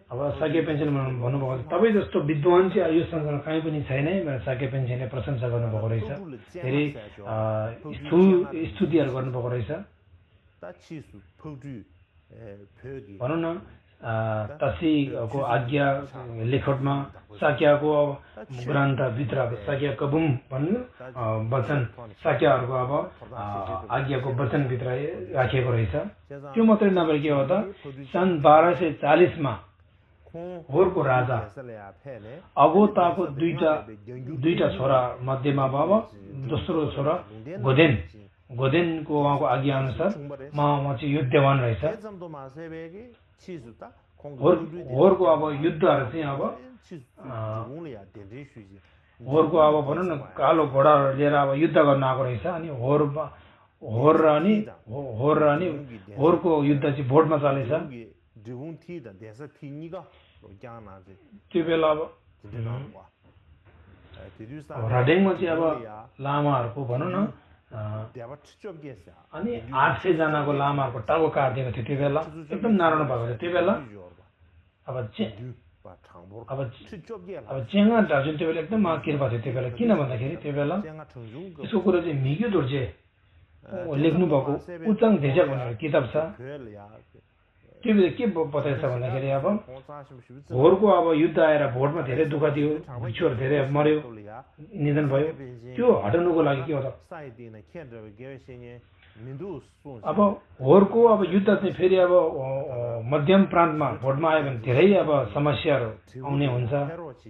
अब साके पेन्सन भन्नुभएको तपाईँ जस्तो विद्वान चाहिँ यो संसारमा कहीँ पनि छैन है साके पेन्सनले प्रशंसा गर्नुभएको रहेछ धेरै स्तुतिहरू गर्नुभएको रहेछ भनौँ न तसीको आज्ञा लेखोटमा साक्याको ग्रन्थभित्र साक्या कबुम भन्नु वचन साक्याहरूको अब आज्ञाको वचनभित्र राखिएको रहेछ त्यो मात्रै नभएर के हो त सन् 1240 मा होरको राजा अगोताको दुईटा छोरा मध्येमा अब दोस्रो छोरा गोदेनको उहाँको आज्ञा अनुसार म चाहिँ युद्धवान रहेछ होरको अब युद्धहरू चाहिँ अब होरको अब भनौँ न कालो घोडाहरू लिएर अब युद्ध गर्न आएको रहेछ अनि होरको युद्ध चाहिँ भोटमा चलेछ त्यो बेला अब राडेङमा चाहिँ अब लामाहरूको भनौँ न अनि 800 जनाको लामाहरूको टाउको काटिदिएको थियो त्यो बेला एकदम नराम्रो भएको थियो त्यो बेला अब चेङ्गा जुन त्यो बेला एकदम कृपा थियो त्यो बेला किन भन्दाखेरि त्यो बेला यसको कुरो चाहिँ मिग्यो दोर्जे लेख्नु भएको उचाङ धेजा भनेर किताब छ त्यो बेला के बताएछ भन्दाखेरि अब होरको अब युद्ध आएर भोटमा धेरै दुःख दियो बिच्छुहरू धेरै मर्यो निधन भयो त्यो हटाउनुको लागि के हो त अब होरको अब युद्ध चाहिँ फेरि अब मध्यम प्रान्तमा भोटमा आयो भने धेरै अब समस्याहरू आउने हुन्छ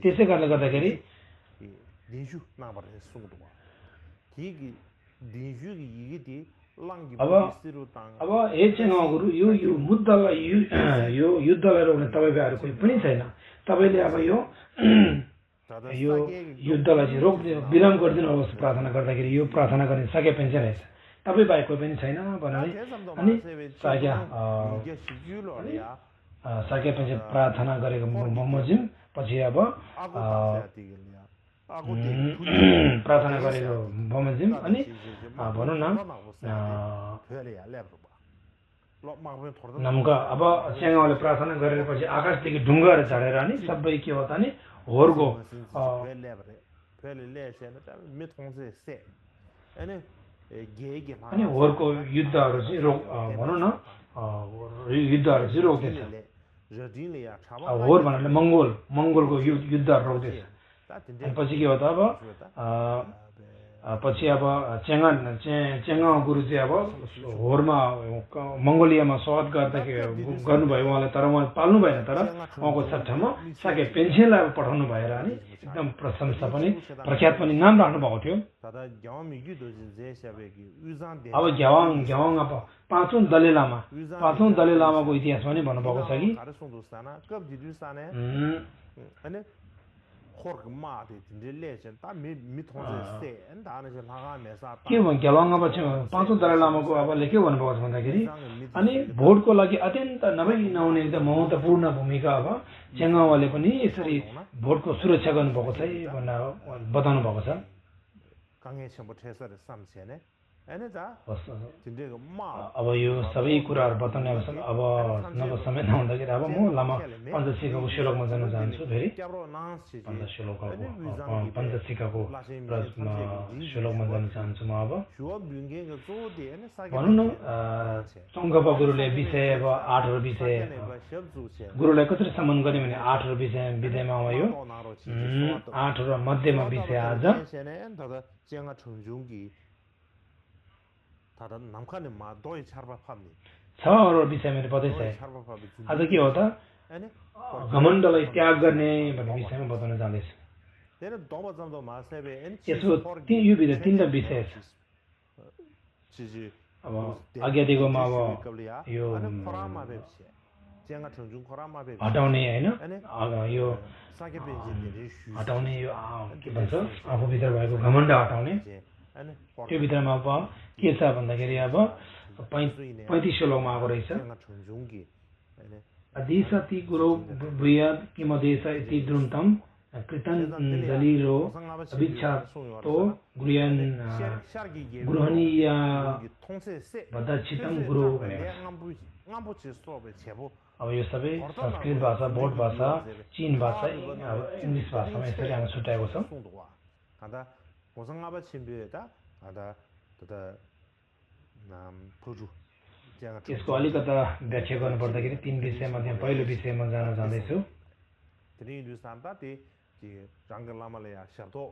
त्यसै कारणले गर्दाखेरि अब हे चेङ्गा गुरु यो मुद्दालाई यो युद्धलाई रोक्ने तपाईँ कोही पनि छैन तपाईँले अब यो युद्धलाई चाहिँ रोक्ने विराम गरिदिनुहोस् प्रार्थना गर्दाखेरि यो प्रार्थना गर्ने साके पेन्सन रहेछ तपाईँ बाहेक कोही पनि छैन भनेर अनि साके पेन्सन प्रार्थना गरेको बमोजिम पछि अब प्रार्थना गरेको बमोजिम अनि भनौँ न नम्का अब च्याङ्गाले प्रार्थना गरेर पछि आकाशदेखि ढुङ्गाहरू झरेर अनि सबै के हो त नि होरको अनि होरको युद्धहरू चाहिँ भनौँ न युद्धहरू चाहिँ रोक्दैछ होर भन्नाले मङ्गोलको युद्धहरू रोक्दैछ अनि पछि के हो त अब पछि अब चेङ्गा गुरु चाहिँ अब होरमा मङ्गोलियामा स्वागत गर्नुभयो उहाँलाई तर उहाँले पाल्नु भएन तर उहाँको सट्टामा साके पेन्सनलाई अब पठाउनु भएर अनि एकदम प्रशंसा पनि प्रख्यात पनि नाम राख्नु भएको थियो अब घ्यावाङ अब पाँचौं दलाई लामाको इतिहास पनि भन्नुभएको छ कि के भयो घ्यावाङमा पाँचौं दलाई लामाको अब के भन्नुभएको छ भन्दाखेरि अनि भोटको लागि अत्यन्त नभई एकदम महत्त्वपूर्ण भूमिका अब चेङ्गावाले पनि यसरी भोटको सुरक्षा गर्नुभएको छ भनेर बताउनु भएको छ अब यो सबै कुराहरू बताउने अब नव समय नहुँदाखेरि अब म लामा पञ्चसिकाको श्लोकमा जान चाहन्छु फेरि पञ्चसिकाको श्लोकमा जान चाहन्छु म अब भनौँ न चङ्गपा गुरुले विषय अब 8 विषय गुरुलाई कसरी सम्मान गर्ने भने 8 विषयमा यो 8 मध्येमा विषय आज छ विषय मैले बताइसकेँ आज के हो त घमण्डलाई त्याग गर्ने भन्ने विषयमा बताउन जाँदैछु यसको यो भित्र 3टा विषय छ अब आज्ञा दिएकोमा अब यो हटाउने होइन यो हटाउने यो के भन्छ आफूभित्र भएको घमण्ड हटाउने त्यो भित्रमा अब के छ भन्दाखेरि अब 35 श्लोकमा आएको रहेछ देश ती गुरु भूयात् किमदेश इति द्रुन्तम Kritanjaliro Abhichato Gurian Gruhaniya Vadachitam Guru अब यो सबै संस्कृत भाषा बोर्ड भाषा चीन भाषा इंग्लिश भाषामा यसरी हामी छुट्याएको छौं kada 고성아바 침비에다 ada tada पुरु यसको अलिकता व्याख्या गर्नु पर्दाखेरि तीन विषयमा चाहिँ पहिलो विषयमा जान जाँदैछु त्रियुसान्ताति जे रंगलामालया शब्दो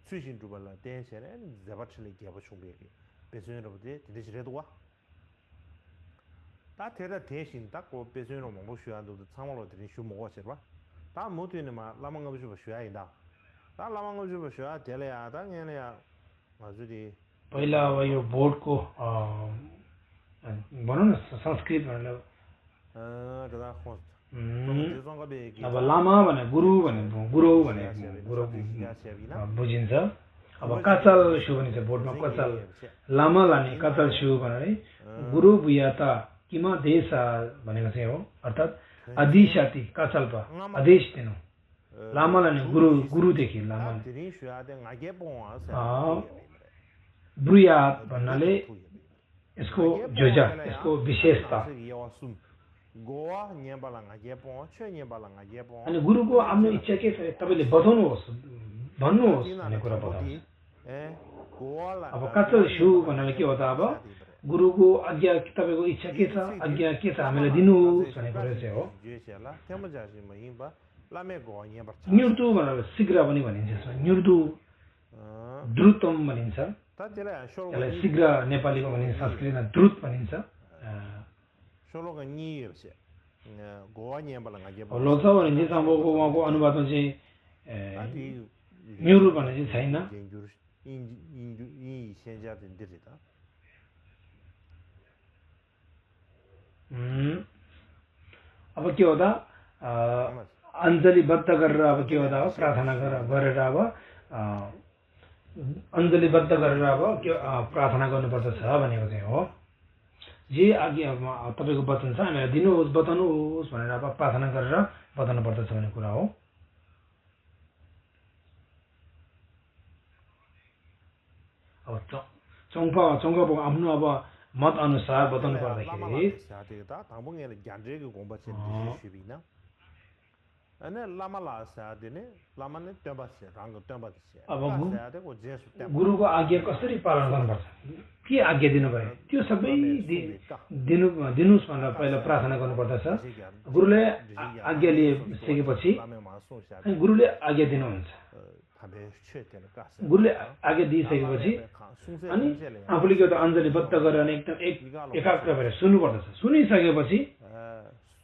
सुसिन जुबला देशेने जबचले गेबो सुबेगे बेसुनरोबदे दिदिरे도와 다 테라 대신 딱고 बेसुनरो 먹고 쉬어도 참으로 드린 쉬 먹어 봐. 다 모두는 막 라망가 주고 쉬어야다. 다 라망가 주고 쉬어야 될래야 당연해야 맞으디 पहिला अब यो बोर्डको भनौं न संस्कृत भनेर अब लामा भने गुरु भने गुरु बुझिन्छ अब काचल सु भनिन्छ बोर्डमा कचल लामा लाने कचल सु भनेर गुरु बुयाता किमा देश भनेको चाहिँ हो अर्थात अधिशाति कचलपा आदेश दिनु लामा लाने गुरु देखि लामा ब्रुयात भन्नाले यसको जोजा यसको विशेषता अनि गुरुको आफ्नो इच्छा के छ तपाईले बताउनुहोस् भन्नुहोस् भन्ने कुरा बताउनु अब कचल सु भन्नाले के हो त अब गुरुको आज्ञा तपाईको इच्छा के छ आज्ञा के छ हामीलाई दिनुहोस् भन्ने कुरा चाहिँ हो निर्दु भनेर शीघ्र पनि भनिन्छ निर्दु द्रुतम भनिन्छ त्यसलाई शीघ्र नेपालीमा भनिन्छ संस्कृतमा द्रुत भनिन्छ लोचा भनिन्छ सम्भवको उहाँको अनुवादमा चाहिँ न्युरु भन्ने चाहिँ छैन अब के हो त अञ्जलिबद्ध गरेर अब के हो त प्रार्थना गरेर अब अञ्जलिबद्ध गरेर अब के प्रार्थना गर्नुपर्छ भनेको चाहिँ हो जे आज्ञा तपाईको वचन छ हामीलाई दिनुहोस् बताउनुहोस् भनेर अब प्रार्थना गरेर बताउनु पर्दछ भन्ने कुरा हो अब चौंगाको आफ्नो अब मत अनुसार बताउनु पर्दाखेरि अब गुरुको आज्ञा कसरी पालन गर्नुपर्छ के आज्ञा दिनुभयो त्यो सबै दिनुस् भनेर पहिला प्रार्थना गर्नुपर्दछ गुरुले आज्ञा लिएसकेपछि अनि गुरुले आज्ञा दिनुहुन्छ गुरुले आज्ञा दिइसकेपछि अनि आफूले के त अञ्जलिबद्ध गरेर एकदम एकाग्र भएर सुन्नुपर्दछ सुनिसकेपछि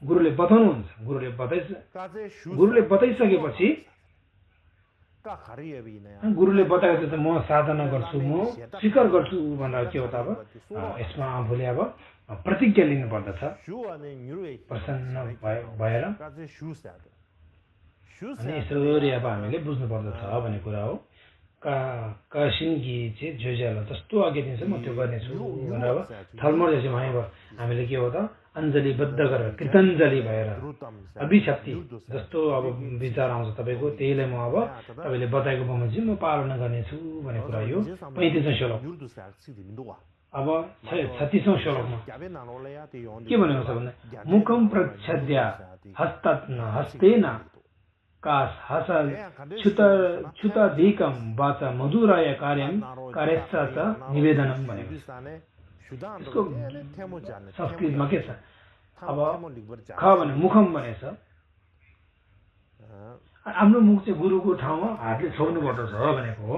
गुरुले बताउनुहुन्छ गुरुले बताइसकेपछि गुरुले बताएको चाहिँ म साधना गर्छु म स्वीकार गर्छु भनेर के हो त अब यसमा आफूले अब प्रतिज्ञा लिनु पर्दछ प्रसन्न भएर अनि यसरी अब हामीले बुझ्नु पर्दछ भन्ने कुरा हो कासिनगी चाहिँ जोजाला जस्तो आज्ञा दिन्छ म त्यो गर्नेछु भनेर अब थलमर जैसे भयो हामीले के हो त अञ्जलिबद्ध गरेर कृतञ्जली भएर अभिशक्ति जस्तो अब विचार आउँछ तपाईको त्यहीलाई म अब तपाईले बताएको बमोजिम म पालना गर्नेछु भन्ने कुरा यो 35औं श्लोक अब 36औं श्लोकमा के भनेको छ भन्दा मुखम प्रच्छद्य हस्तेन कास हसल छुताधिकम वाचा मधुराय कार्यश्च निवेदनम भनेको यसको संस्कृतमा के छ अब ख भने मुखम भनेछ आफ्नो मुख चाहिँ गुरुको ठाउँमा हातले छोड्नु पर्दछ भनेको हो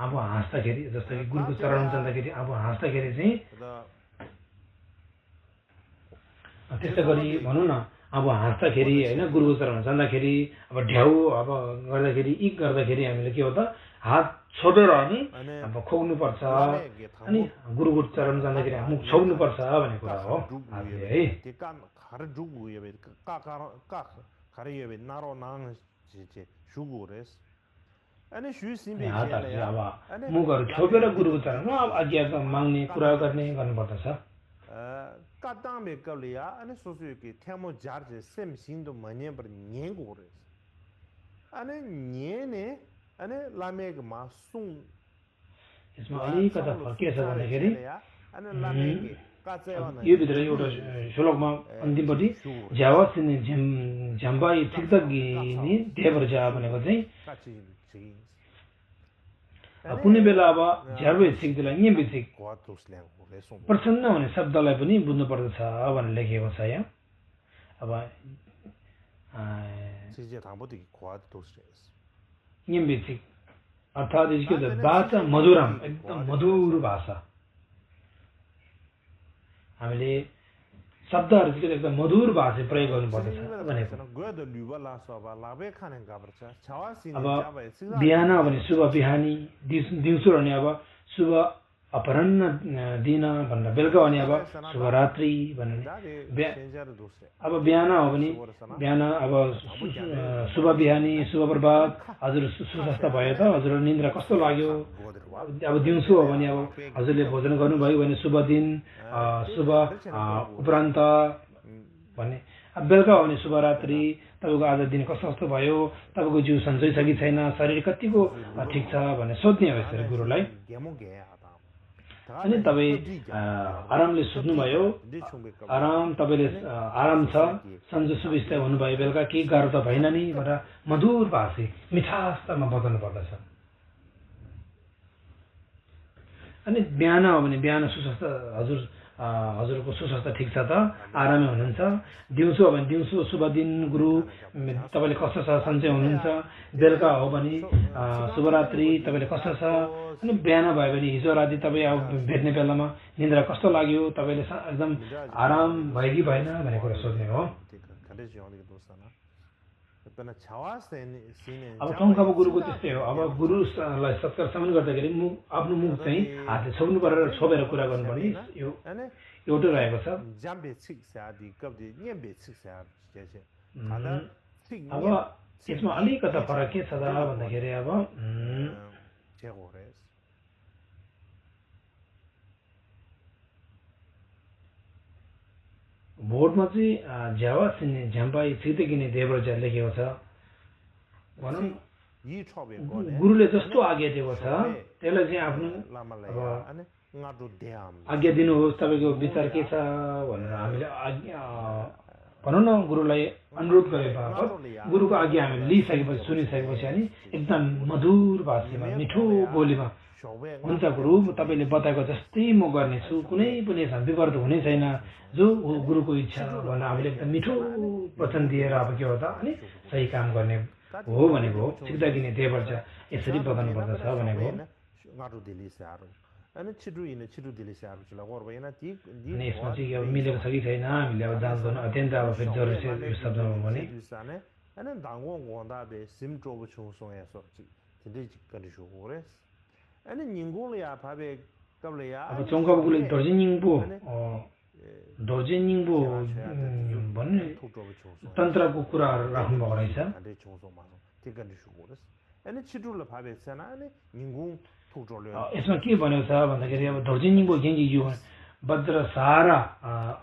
अब हाँस्दाखेरि जस्तो कि गुरुको चरण जाँदाखेरि अब हाँस्दाखेरि चाहिँ त्यस्तै गरी भनौँ न अब हाँस्दाखेरि हैन गुरुको चरण जाँदाखेरि अब ढ्याउ अब गर्दाखेरि इक गर्दाखेरि हामीले के हो त हात छोडेर अनि अब खोक्नु पर्छ अनि गुरुको चरण जाँदाखेरि मुख छोड्नु पर्छ भन्ने कुरा हो हातले है अब मुखहरू छोपेर गुरुको चरणमा अब आज्ञा माग्ने कुरा गर्ने गर्नुपर्दछ 까땅베 걸리야 아니 소소기 테모 자르 셈신도 많이 버니 녀고레 아니 니네 아니 라메가 마송 यसमा अलिकता फर्किएछ भन्दाखेरि 아니 라메기 까제와는 यो भित्र एउटा श्लोकमा अन्तिमपट्टि ज्यावा सिने झ्याम्बाई थिक्दगिनी देवरजा भनेको चाहिँ कुनै बेला अब झ्यार्वे सिक्दलाई न्यम्बिसिक प्रसन्न हुने शब्दलाई पनि बुझ्नु पर्दछ भनेर लेखिएको छ यहाँ अब न्यम्बिसिक अर्थात् यसको भाषा मधुरम एकदम मधुर भाषा हामीले शब्दहरु चाहिँ एकदम मधुर भाषा प्रयोग गर्नुपर्दछ भनेको अब बिहान भने शुभ बिहानी दिउँसो भने अब शुभ अपराह्न दिन भनेर बेलुका भने अब शुभ रात्रि भनेर अब बिहान हो भने बिहान अब शुभ बिहानी शुभ प्रभात हजुर सुस्वास्थ्य भयो त हजुर निन्द्रा कस्तो लाग्यो अब दिउँसो हो भने अब हजुरले भोजन गर्नुभयो भने शुभ दिन शुभ उपरान्त भन्ने अब बेलुका हो भने शुभ रात्रि तपाईको आज दिन कस्तो भयो तपाईको जिउ सन्चै छ कि छैन शरीर कतिको ठिक छ भन्ने सोध्ने हो यसरी गुरुलाई अनि तपाई आरामले सुत्नुभयो आराम तपाईले आराम छ सन्चो सुविस्ता हुनुभयो बेलुका केही गाह्रो त भएन नि भनेर मधुर भाषी मिठासतामा बताउनु पर्दछ अनि बिहान हो भने बिहान सुस्वास्थ्य हजुरको सुस्वास्थ्य ठिक छ त आरामै हुनुहुन्छ दिउँसो हो भने दिउँसो शुभ दिन गुरु तपाईले कस्तो छ सन्चै हुनुहुन्छ बेलुका हो भने शुभरात्रि तपाईले कस्तो छ अनि बिहान भयो भने हिजो राति तपाई अब भेट्ने बेलामा निन्द्रा कस्तो लाग्यो तपाईले एकदम आराम भयो कि भएन भन्ने कुरा सोध्ने हो अब टङ्काब गुरुको त्यस्तै हो अब गुरुलाई सत्कार सम्मान गर्दाखेरि आफ्नो मुख चाहिँ हातले छोप्नु परेर छोपेर कुरा गर्नुपर्ने यो एउटै रहेको छ अब यसमा अलिकता फरक के छ त भन्दाखेरि अब बोर्डमा चाहिँ झ्यावा सिन्ने झ्याम्पाई सितेकिने देवरजा लेखेको छ भनौँ गुरुले जस्तो आज्ञा दिएको छ त्यसलाई चाहिँ आफ्नो अब आज्ञा दिनुहोस् तपाईँको विचार के छ भनेर हामीले भनौँ न गुरुलाई अनुरोध गरे बापत गुरुको आज्ञा हामीले लिइसकेपछि सुनिसकेपछि अनि एकदम मधुर भाषामा मिठो बोलीमा हुन्छ गुरु तपाईँले बताएको जस्तै म गर्नेछु कुनै पनि विवर्त हुने छैन जो गुरुको इच्छा भनेर हामीले एकदम मिठो वचन दिएर अब के हो त अनि सही काम गर्ने हो भनेको हो सिक्दा किने देवरजा यसरी बताउनु पर्दछ भनेको हो अनि यसमा चाहिँ अब मिलेको छ कि छैन हामीले अब जाँच गर्नु अत्यन्त अब फेरि जरुरी छ यो शब्दमा भने अब चौकाबुले dorjiningbo भन्ने तन्त्रको कुराहरु राख्नु भएको रहेछ यसमा के भनेको छ भन्दाखेरि अब dorjiningbo gengi यो वज्र सारा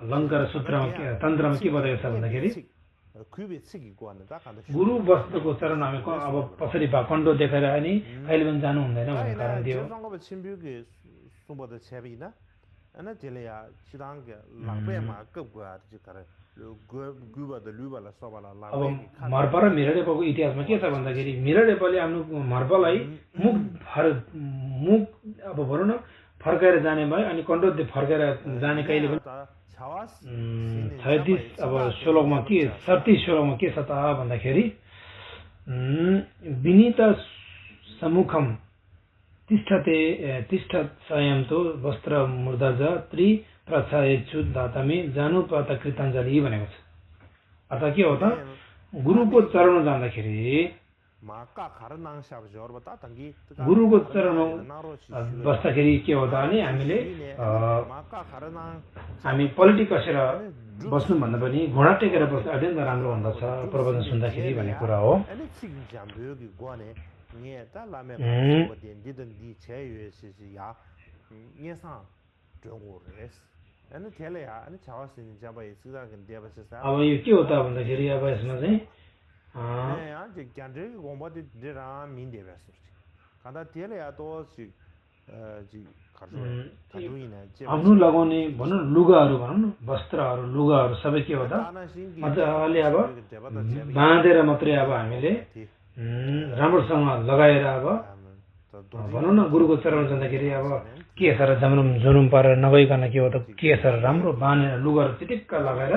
लङ्कार सूत्रमा तन्त्रमा के बताएको छ भन्दाखेरि गुरु वस्तुको चरण हामी अब पछाडि कण्डो देखेर अनि कहिले पनि जानु हुँदैन भन्ने कारण दियो अब मर्पा र मिरडेपाको इतिहासमा के छ भन्दाखेरि मिरडेपाले आफ्नो मर्पालाई मुख अब भनौँ न फर्काएर जाने भयो अनि कण्डोले फर्काएर जाने कहिले पनि 36 अब 16 मा के 37 16 मा के छ त भन्दाखेरि विनीत सम्मुखम तिष्ठत संयमतो वस्त्र मुर्दाज त्रि प्रच्छायेच्छु दातामी जानु पत कृताञ्जलि भनेको छ अर्थात् के हो त गुरुको चरणमा जाँदाखेरि गुरुको चरणमा बस्दाखेरि के हो त अनि हामी पल्टी कसेर बस्नु भन्दा पनि घोडा टेकेर बस्नु अत्यन्त राम्रो हुँदछ प्रवचन सुन्दाखेरि भन्ने कुरा हो अब यो के हो त भन्दाखेरि अब यसमा चाहिँ 지 간제 공부도 데라 민데 베스 간다 데려야 또지 가르쳐 가두이네 आफ्नो लगाउने भनौँ लुगाहरू भनौँ न वस्त्रहरू लुगाहरू सबै के हो त मजाले अब बाँधेर मात्रै अब हामीले राम्रोसँग लगाएर अब भनौँ न गुरुको चरण जाँदाखेरि अब केसहरू जुनुम पारेर नभइकन के हो त केसहरू राम्रो बाँधेर लुगाहरू चिटिक्क लगाएर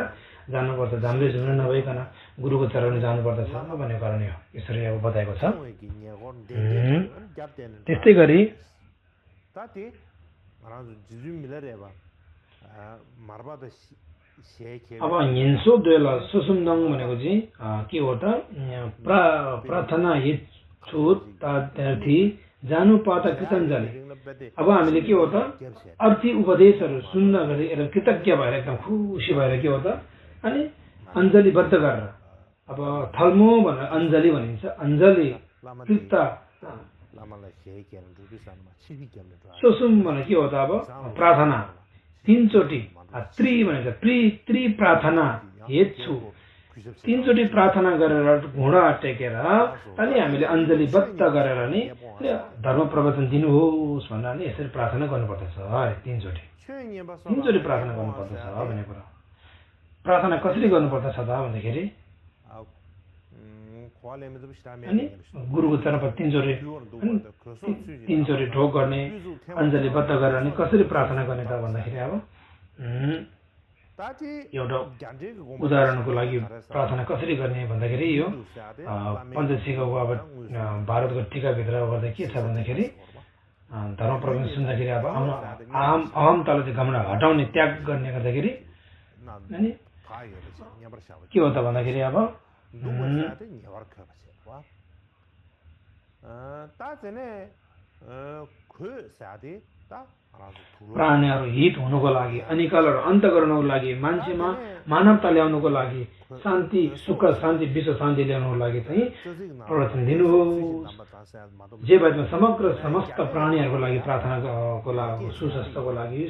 जानुपर्छ झाम्ले झुम्ले नभइकन गुरुको चरण जानुपर्दछ भन्ने कारण हो यसरी अब बताएको छ त्यस्तै गरी अब हिंसो द्वेला सुसुम्दङ भनेको चाहिँ के हो त प्रार्थना हिच्छुत तार्थी जानु पाता कृतञ्जली अब हामीले के हो त अर्थी उपदेशहरू सुन्दाखेरि एकदम कृतज्ञ भएर एकदम खुसी भएर के हो त अनि अञ्जलीबद्ध गरेर अब थल्मो भनेर अञ्जली भनिन्छ अञ्जली कृत सुसुम भने के हो त अब प्रार्थना तीनचोटि त्रि भनिन्छ त्रि प्रार्थना हेर्छु तीनचोटि प्रार्थना गरेर घुँडा टेकेर अनि हामीले अञ्जलीबद्ध गरेर नि धर्म प्रवचन दिनुहोस् भनेर नि यसरी प्रार्थना गर्नुपर्दछ तीनचोटि प्रार्थना गर्नुपर्दछ भन्ने कुरा प्रार्थना कसरी गर्नुपर्दछ त भन्दाखेरि अनि गुरुको चरणमा तीनचोटि ढोक गर्ने अञ्जलीबद्ध गरेर अनि कसरी प्रार्थना गर्ने त भन्दाखेरि अब एउटा उदाहरणको लागि प्रार्थना कसरी गर्ने भन्दाखेरि यो पञ्चशिखको अब भारतको टीकाभित्र गर्दा के छ भन्दाखेरि धर्म प्रवचन सुन्दाखेरि अब अहमतालाई चाहिँ घमण्ड हटाउने त्याग गर्ने गर्दाखेरि अनि के हो त भन्दाखेरि अब प्राणीहरू हित हुनुको लागि अनिकालहरू अन्त गर्नको लागि मान्छेमा मानवता ल्याउनुको लागि शान्ति सुख शान्ति विश्व शान्ति ल्याउनुको लागि चाहिँ प्रवचन दिनुहोस् जे बातमा समग्र समस्त प्राणीहरूको लागि प्रार्थनाको लागि सुस्वास्थ्यको लागि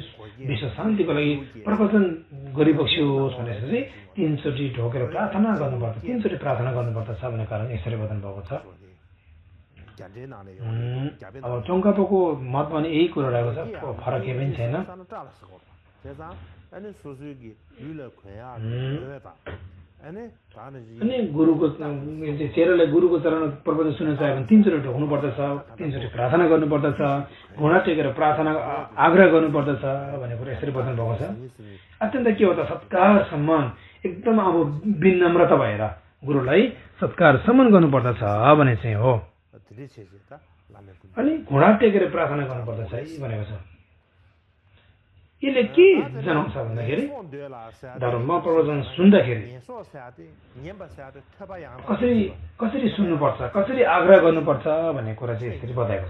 विश्व शान्तिको लागि प्रवचन गरिबक्सियोस् भनेपछि तीनचोटि ढोकेर प्रार्थना गर्नुपर्छ तीनचोटि प्रार्थना गर्नुपर्दछ भन्ने कारण यसरी वचन भएको छ अब चौकापोको मतमा नि यही कुरा रहेको छ फरक केही पनि छैन अनि गुरुको चेलालाई गुरुको चरण प्रवचन सुन्न चाह्यो भने तीनचोटि ढोक्नु पर्दछ तीनचोटि प्रार्थना गर्नुपर्दछ घुँडा टेकेर प्रार्थना आग्रह गर्नुपर्दछ भन्ने कुरा यसरी वचन भएको छ अत्यन्त के हो त सत्कार सम्मान एकदम अब विनम्रता भएर गुरुलाई सत्कार सम्मान गर्नुपर्दछ भने चाहिँ हो अनि घुँडा टेकेर प्रार्थना गर्नुपर्दछ है भनेको छ यसले के जनाउँछ भन्दाखेरि धर्म प्रवचन सुन्दाखेरि कसरी सुन्नुपर्छ कसरी आग्रह गर्नुपर्छ भन्ने कुरा चाहिँ यसरी बताएको छ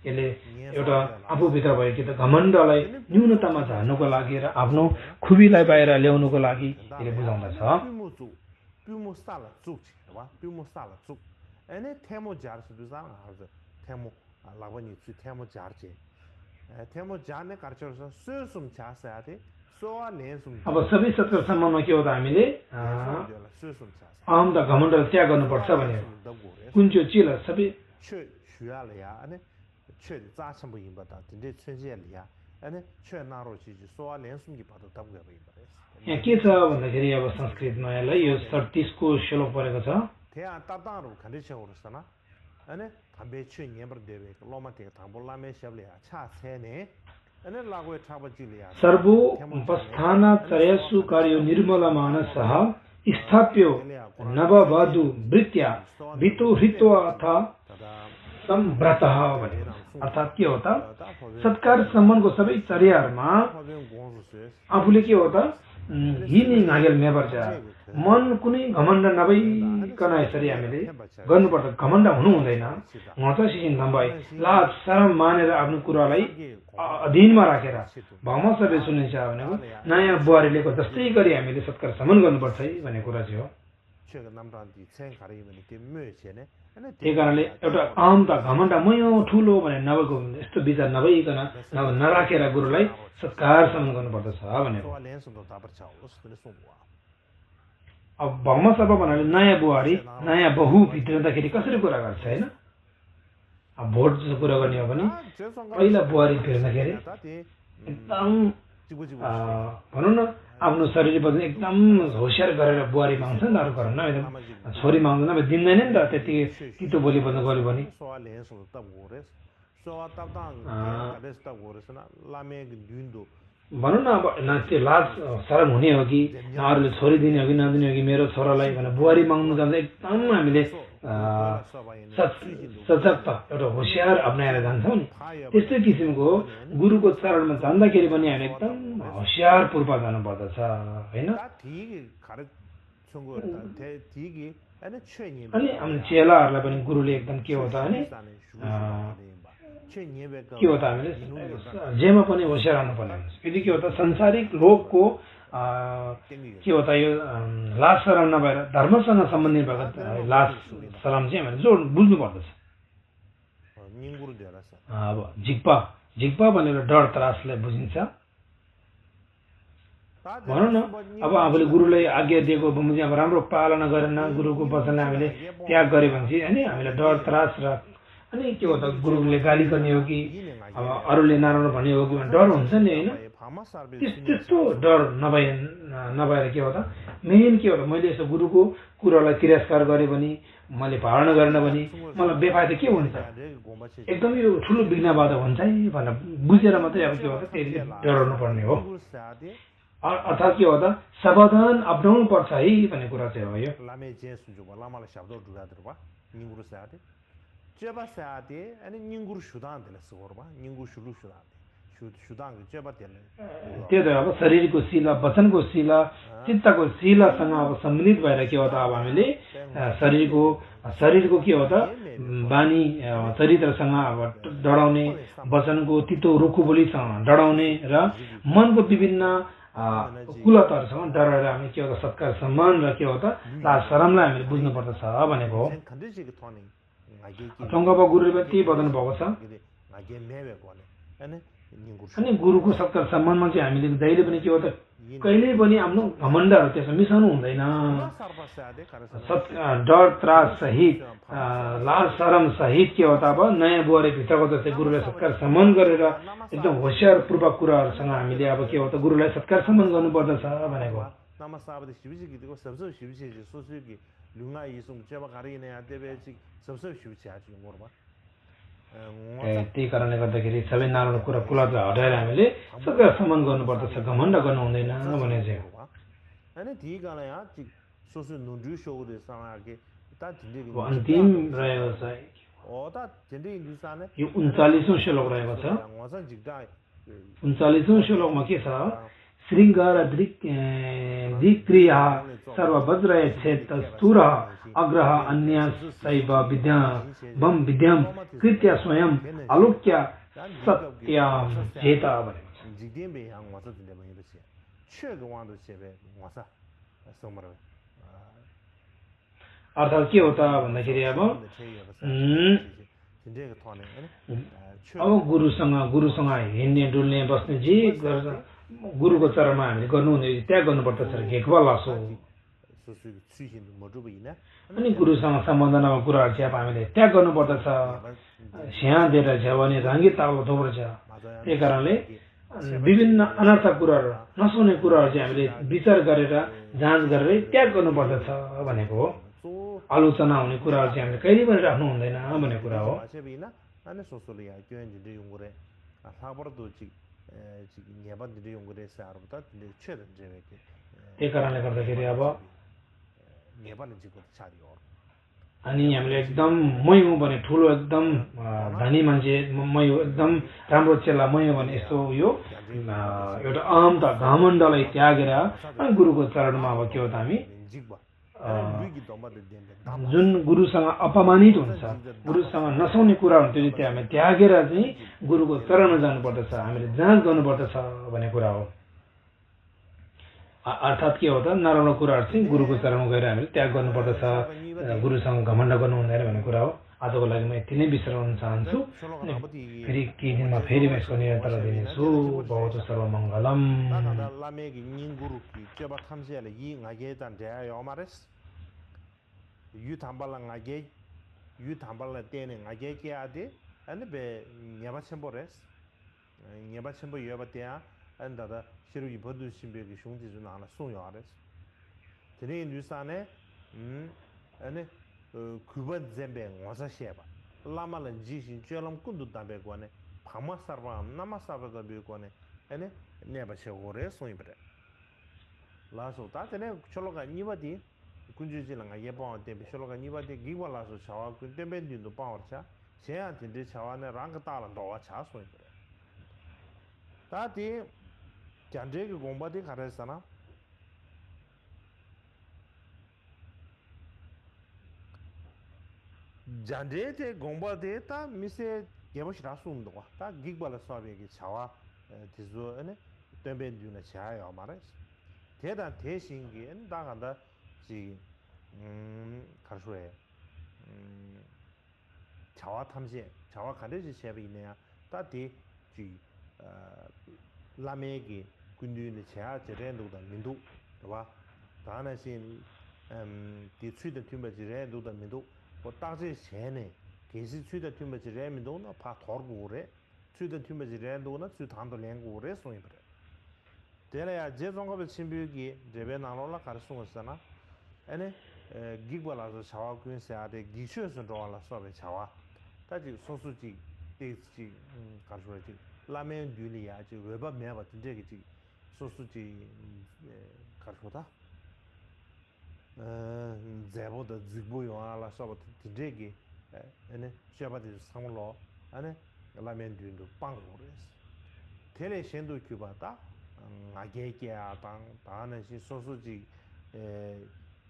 यसले एउटा आफूभित्र भयो कि त घमण्डलाई न्यूनतामा झार्नुको लागि र आफ्नो खुबीलाई बाहिर ल्याउनुको लागि यसले बुझाउँदछ अब सबै सत्कार सम्ममा के हो त हामीले अहम त घमण्ड त्याग गर्नुपर्छ भने कुन चाहिँ चिज सबै यहाँ के छ भन्दाखेरि अब संस्कृतमा यसलाई यो 37 को श्लोक परेको छ सर्वोपस्थानाचर्यसु कार्यो निर्मल मानसः स्थाप्यो नववधू वृत्या वितो हृत्वा अथ सम्व्रतः अर्थात् के हो त सत्कार सम्मानको सबै चर्याहरूमा आफूले के हो त हिनी नागेल मेबर्छ मन कुनै घमण्ड नभइकन यसरी हामीले गर्नुपर्छ घमण्ड हुनु हुँदैन मचा सिसिन नभई लाज शरम मानेर आफ्नो कुरालाई अधीनमा राखेर भौमा सबै सुनिन्छ भनेको नयाँ बुहारीलेको जस्तै गरी हामीले सत्कार सम्मान गर्नुपर्छ है भन्ने कुरा चाहिँ हो त्यही कारणले एउटा अहमता घमण्ड म यो ठुलो भने नभएको यस्तो विचार नभइकन नराखेर गुरुलाई सत्कार सम्मान गर्नुपर्दछ भनेको अब भौमसभा भन्नाले नयाँ बुहारी नयाँ बहू भित्रिँदाखेरि कसरी कुरा गर्छ होइन अब भोट जस्तो कुरा गर्ने हो भने पहिला बुहारी भिर्दाखेरि एकदम भनौँ न आफ्नो शरीर बदल्ने एकदम होसियार गरेर बुहारी माग्छ नि त अरू घरमा एकदम छोरी माग्दैन अब दिँदैन नि त त्यति तितो बोली बन्द गऱ्यो भने भनौँ न अब त्यो लाज शरम हुने हो कि अरूले छोरी दिने हो कि नदिने हो कि मेरो छोरालाई भनेर बुहारी माग्नु जाँदा एकदम हामीले सजगता एउटा होसियार अप्नाएर जान्छौँ नि त्यस्तै किसिमको गुरुको चरणमा जाँदाखेरि पनि हामी एकदम होसियार पूर्व जानुपर्दछ होइन अनि चेलाहरूलाई पनि गुरुले एकदम के हो त भने के हो त हामीले जेमा पनि होसियार रहनुपर्ने हुन्छ यदि के हो त संसारिक लोकको के हो त यो लाज शरम नभएर धर्मसँग सम्बन्धित भएको लाज शरम चाहिँ हामीले जोड बुझ्नु पर्दछ अब झिक्पा भनेर डर त्रासलाई बुझिन्छ भनौँ न अब आफूले गुरुलाई आज्ञा दिएको बमोजिम अब राम्रो पालना गरेन गुरुको वचनलाई हामीले त्याग गऱ्यो भने चाहिँ होइन हामीलाई डर त्रास र अनि के हो त गुरुले गाली गर्ने हो कि अब अरूले नराम्रो भन्ने हो कि डर हुन्छ नि होइन त्यस्तो डर नभएर के हो त मेन के हो त मैले यसो गुरुको कुरालाई तिरस्कार गरेँ भने मैले पालना गरेन भने मलाई बेफाइदा के हुन्छ एकदमै यो ठुलो विघ्न बाधा हुन्छ है भनेर बुझेर मात्रै अब के हो त त्यति डराउनु पर्ने हो अर्थात् के हो त सावधान अप्नाउनु पर्छ है भन्ने कुरा चाहिँ हो यो त्यो त अब शरीरको शिला वचनको शिला चित्तको शिलासँग अब सम्मिलित भएर के हो त अब हामीले शरीरको के हो त बानी चरित्रसँग अब डराउने वचनको तितो रुखो बोलीसँग डराउने र मनको विभिन्न कुलतहरूसँग डराएर हामी के हो त सत्कार सम्मान र के हो त लाज शरमलाई हामीले बुझ्नुपर्दछ भनेको हो टङ्गपा गुरुले त्यही बताउनु भएको छ अनि गुरुको सत्कार सम्मानमा चाहिँ हामीले जहिले पनि के हो त कहिल्यै पनि आफ्नो घमण्डहरू त्यसमा मिसाउनु हुँदैन डर त्रास सहित लाज शरम सहित के हो त अब नयाँ बुहारी भित्रको जस्तै गुरुलाई सत्कार सम्मान गरेर एकदम होसियार पूर्वक कुराहरूसँग हामीले अब के हो त गुरुलाई सत्कार सम्मान गर्नुपर्दछ भनेको त्यही कारणले गर्दाखेरि सबै नराम्रो कुरा कुलतलाई हटाएर हामीले सत्कार सम्मान गर्नुपर्दछ घमण्ड गर्नु हुँदैन भने चाहिँ अन्तिम रहेको छ यो 39औं श्लोक रहेको छ 39औं श्लोकमा के छ श्रृङ्गार दिक्रिया सर्ववज्रय क्षेत्रस्थूर अग्रह अन्यसैव विद्यां कृत्य स्वयं आलोक्य सत्यां चेता अर्थात् के हो त भन्दाखेरि अब गुरुसँग हिँड्ने डुल्ने बस्ने जे गर्छ गुरुको चरणमा हामीले गर्नुहुने त्याग गर्नुपर्दछ घेकवा लासो अनि गुरुसँग सम्बन्ध नभएको कुराहरू चाहिँ अब हामीले त्याग गर्नुपर्दछ स्याहाँ दिएर छ भने रङ्गी तालो थोप्रो छ त्यही कारणले विभिन्न अनर्थक कुराहरू नसुने कुराहरू चाहिँ हामीले विचार गरेर जाँच गरेर त्याग गर्नुपर्दछ भनेको हो आलोचना हुने कुराहरू चाहिँ हामीले कहिले पनि राख्नु हुँदैन भन्ने कुरा हो त्यही कारणले गर्दाखेरि अब अनि हामीले एकदम मै हो भने ठुलो एकदम धनी मान्छे मै हो एकदम राम्रो चेला मै हो भने यस्तो यो एउटा अहमता घमण्डलाई त्यागेर अनि गुरुको चरणमा अब के हो त हामी जुन गुरुसँग अपमानित हुन्छ गुरुसँग नसुने कुरा हुन्छ त्यो हामी त्यागेर चाहिँ गुरुको चरणमा जानुपर्दछ हामीले जाँच गर्नुपर्दछ भन्ने कुरा हो अर्थात् के हो त नराम्रो कुराहरू चाहिँ गुरुको चरणमा गएर हामीले त्याग गर्नुपर्दछ गुरुसँग घमण्ड गर्नु हुँदैन भन्ने कुरा हो 아도 lagi mai tine bisaron sansu 쇼로가 나버디 peri kidin ma peri mes koni tara dine su baudu sarva 다 mangalam 간다 라메기 닝구루기 쩨바 탐세래 이 나게단 대야 마레스 유 담발라 나게 유 담발라 때네 나게 깨야데 아니 베 냐바 쳔보레스 냐바 쳔보 여바때야 안다다 시루이 버두 신베기 숑지즈 나나 송요아레스 드네 뉴스안에 아니 kuban zembe ngosa sheba lama la jishin chelam kundu dambe kwane phama sarva nama sarva da be kwane ene neba shegore soibre la so ta tene chologa nibadi kunjuji la ngaye pa de be chologa nibadi giwa la so chawa kun tembe din do pa orcha cheya tin de chawa ne rang ta la do wa cha soibre ta ti jande ge gomba de kharesana 잔데테 공바데타 미세 게보시 라수음도 다 기글라 사베기 차와 디조 에네 템벤디나 차야 마레스 대단 대신기 엔다간다 지 가르소에 차와 탐지 차와 간데지 셰베 있네야 다디 지 라메기 군두네 차야 제렌도다 민도 봐 다나신 디츠드 튜메지렌도다 민도 뭐 당시 전에 계시 취대 팀에 지레면도나 파 더고래 취대 팀에 지레도나 취 단도 랭고래 소이 그래 데라야 제종업의 신비기 제베 나로라 가르송었잖아 아니 기글라서 샤와 군세아데 기슈에서 돌아라 소베 샤와 다지 소수지 데지 가르소지 라멘 듀리아 지 웹업 매바 진짜기 지 소수지 가르소다 제보다 지보요 알아 서버 디제기 에네 샤바디 상로 아네 라멘 듀도 빵고레스 텔레 셴도 큐바다 아게게야 당 다나시 소수지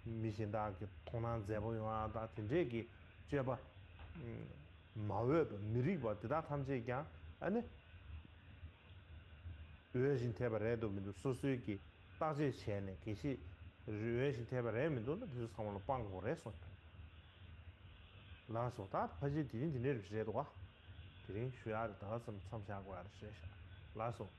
미신다게 통난 제보요 아다 디제기 쩨바 마웨 미리바 드다 탐제기야 아네 외진 테바레도 민도 소수기 따제 셴네 계시 rüeshi teba remi do na disu samalo pango reso la so ta phaji din din re re do wa din shuya da sam sam sha gwa re she la so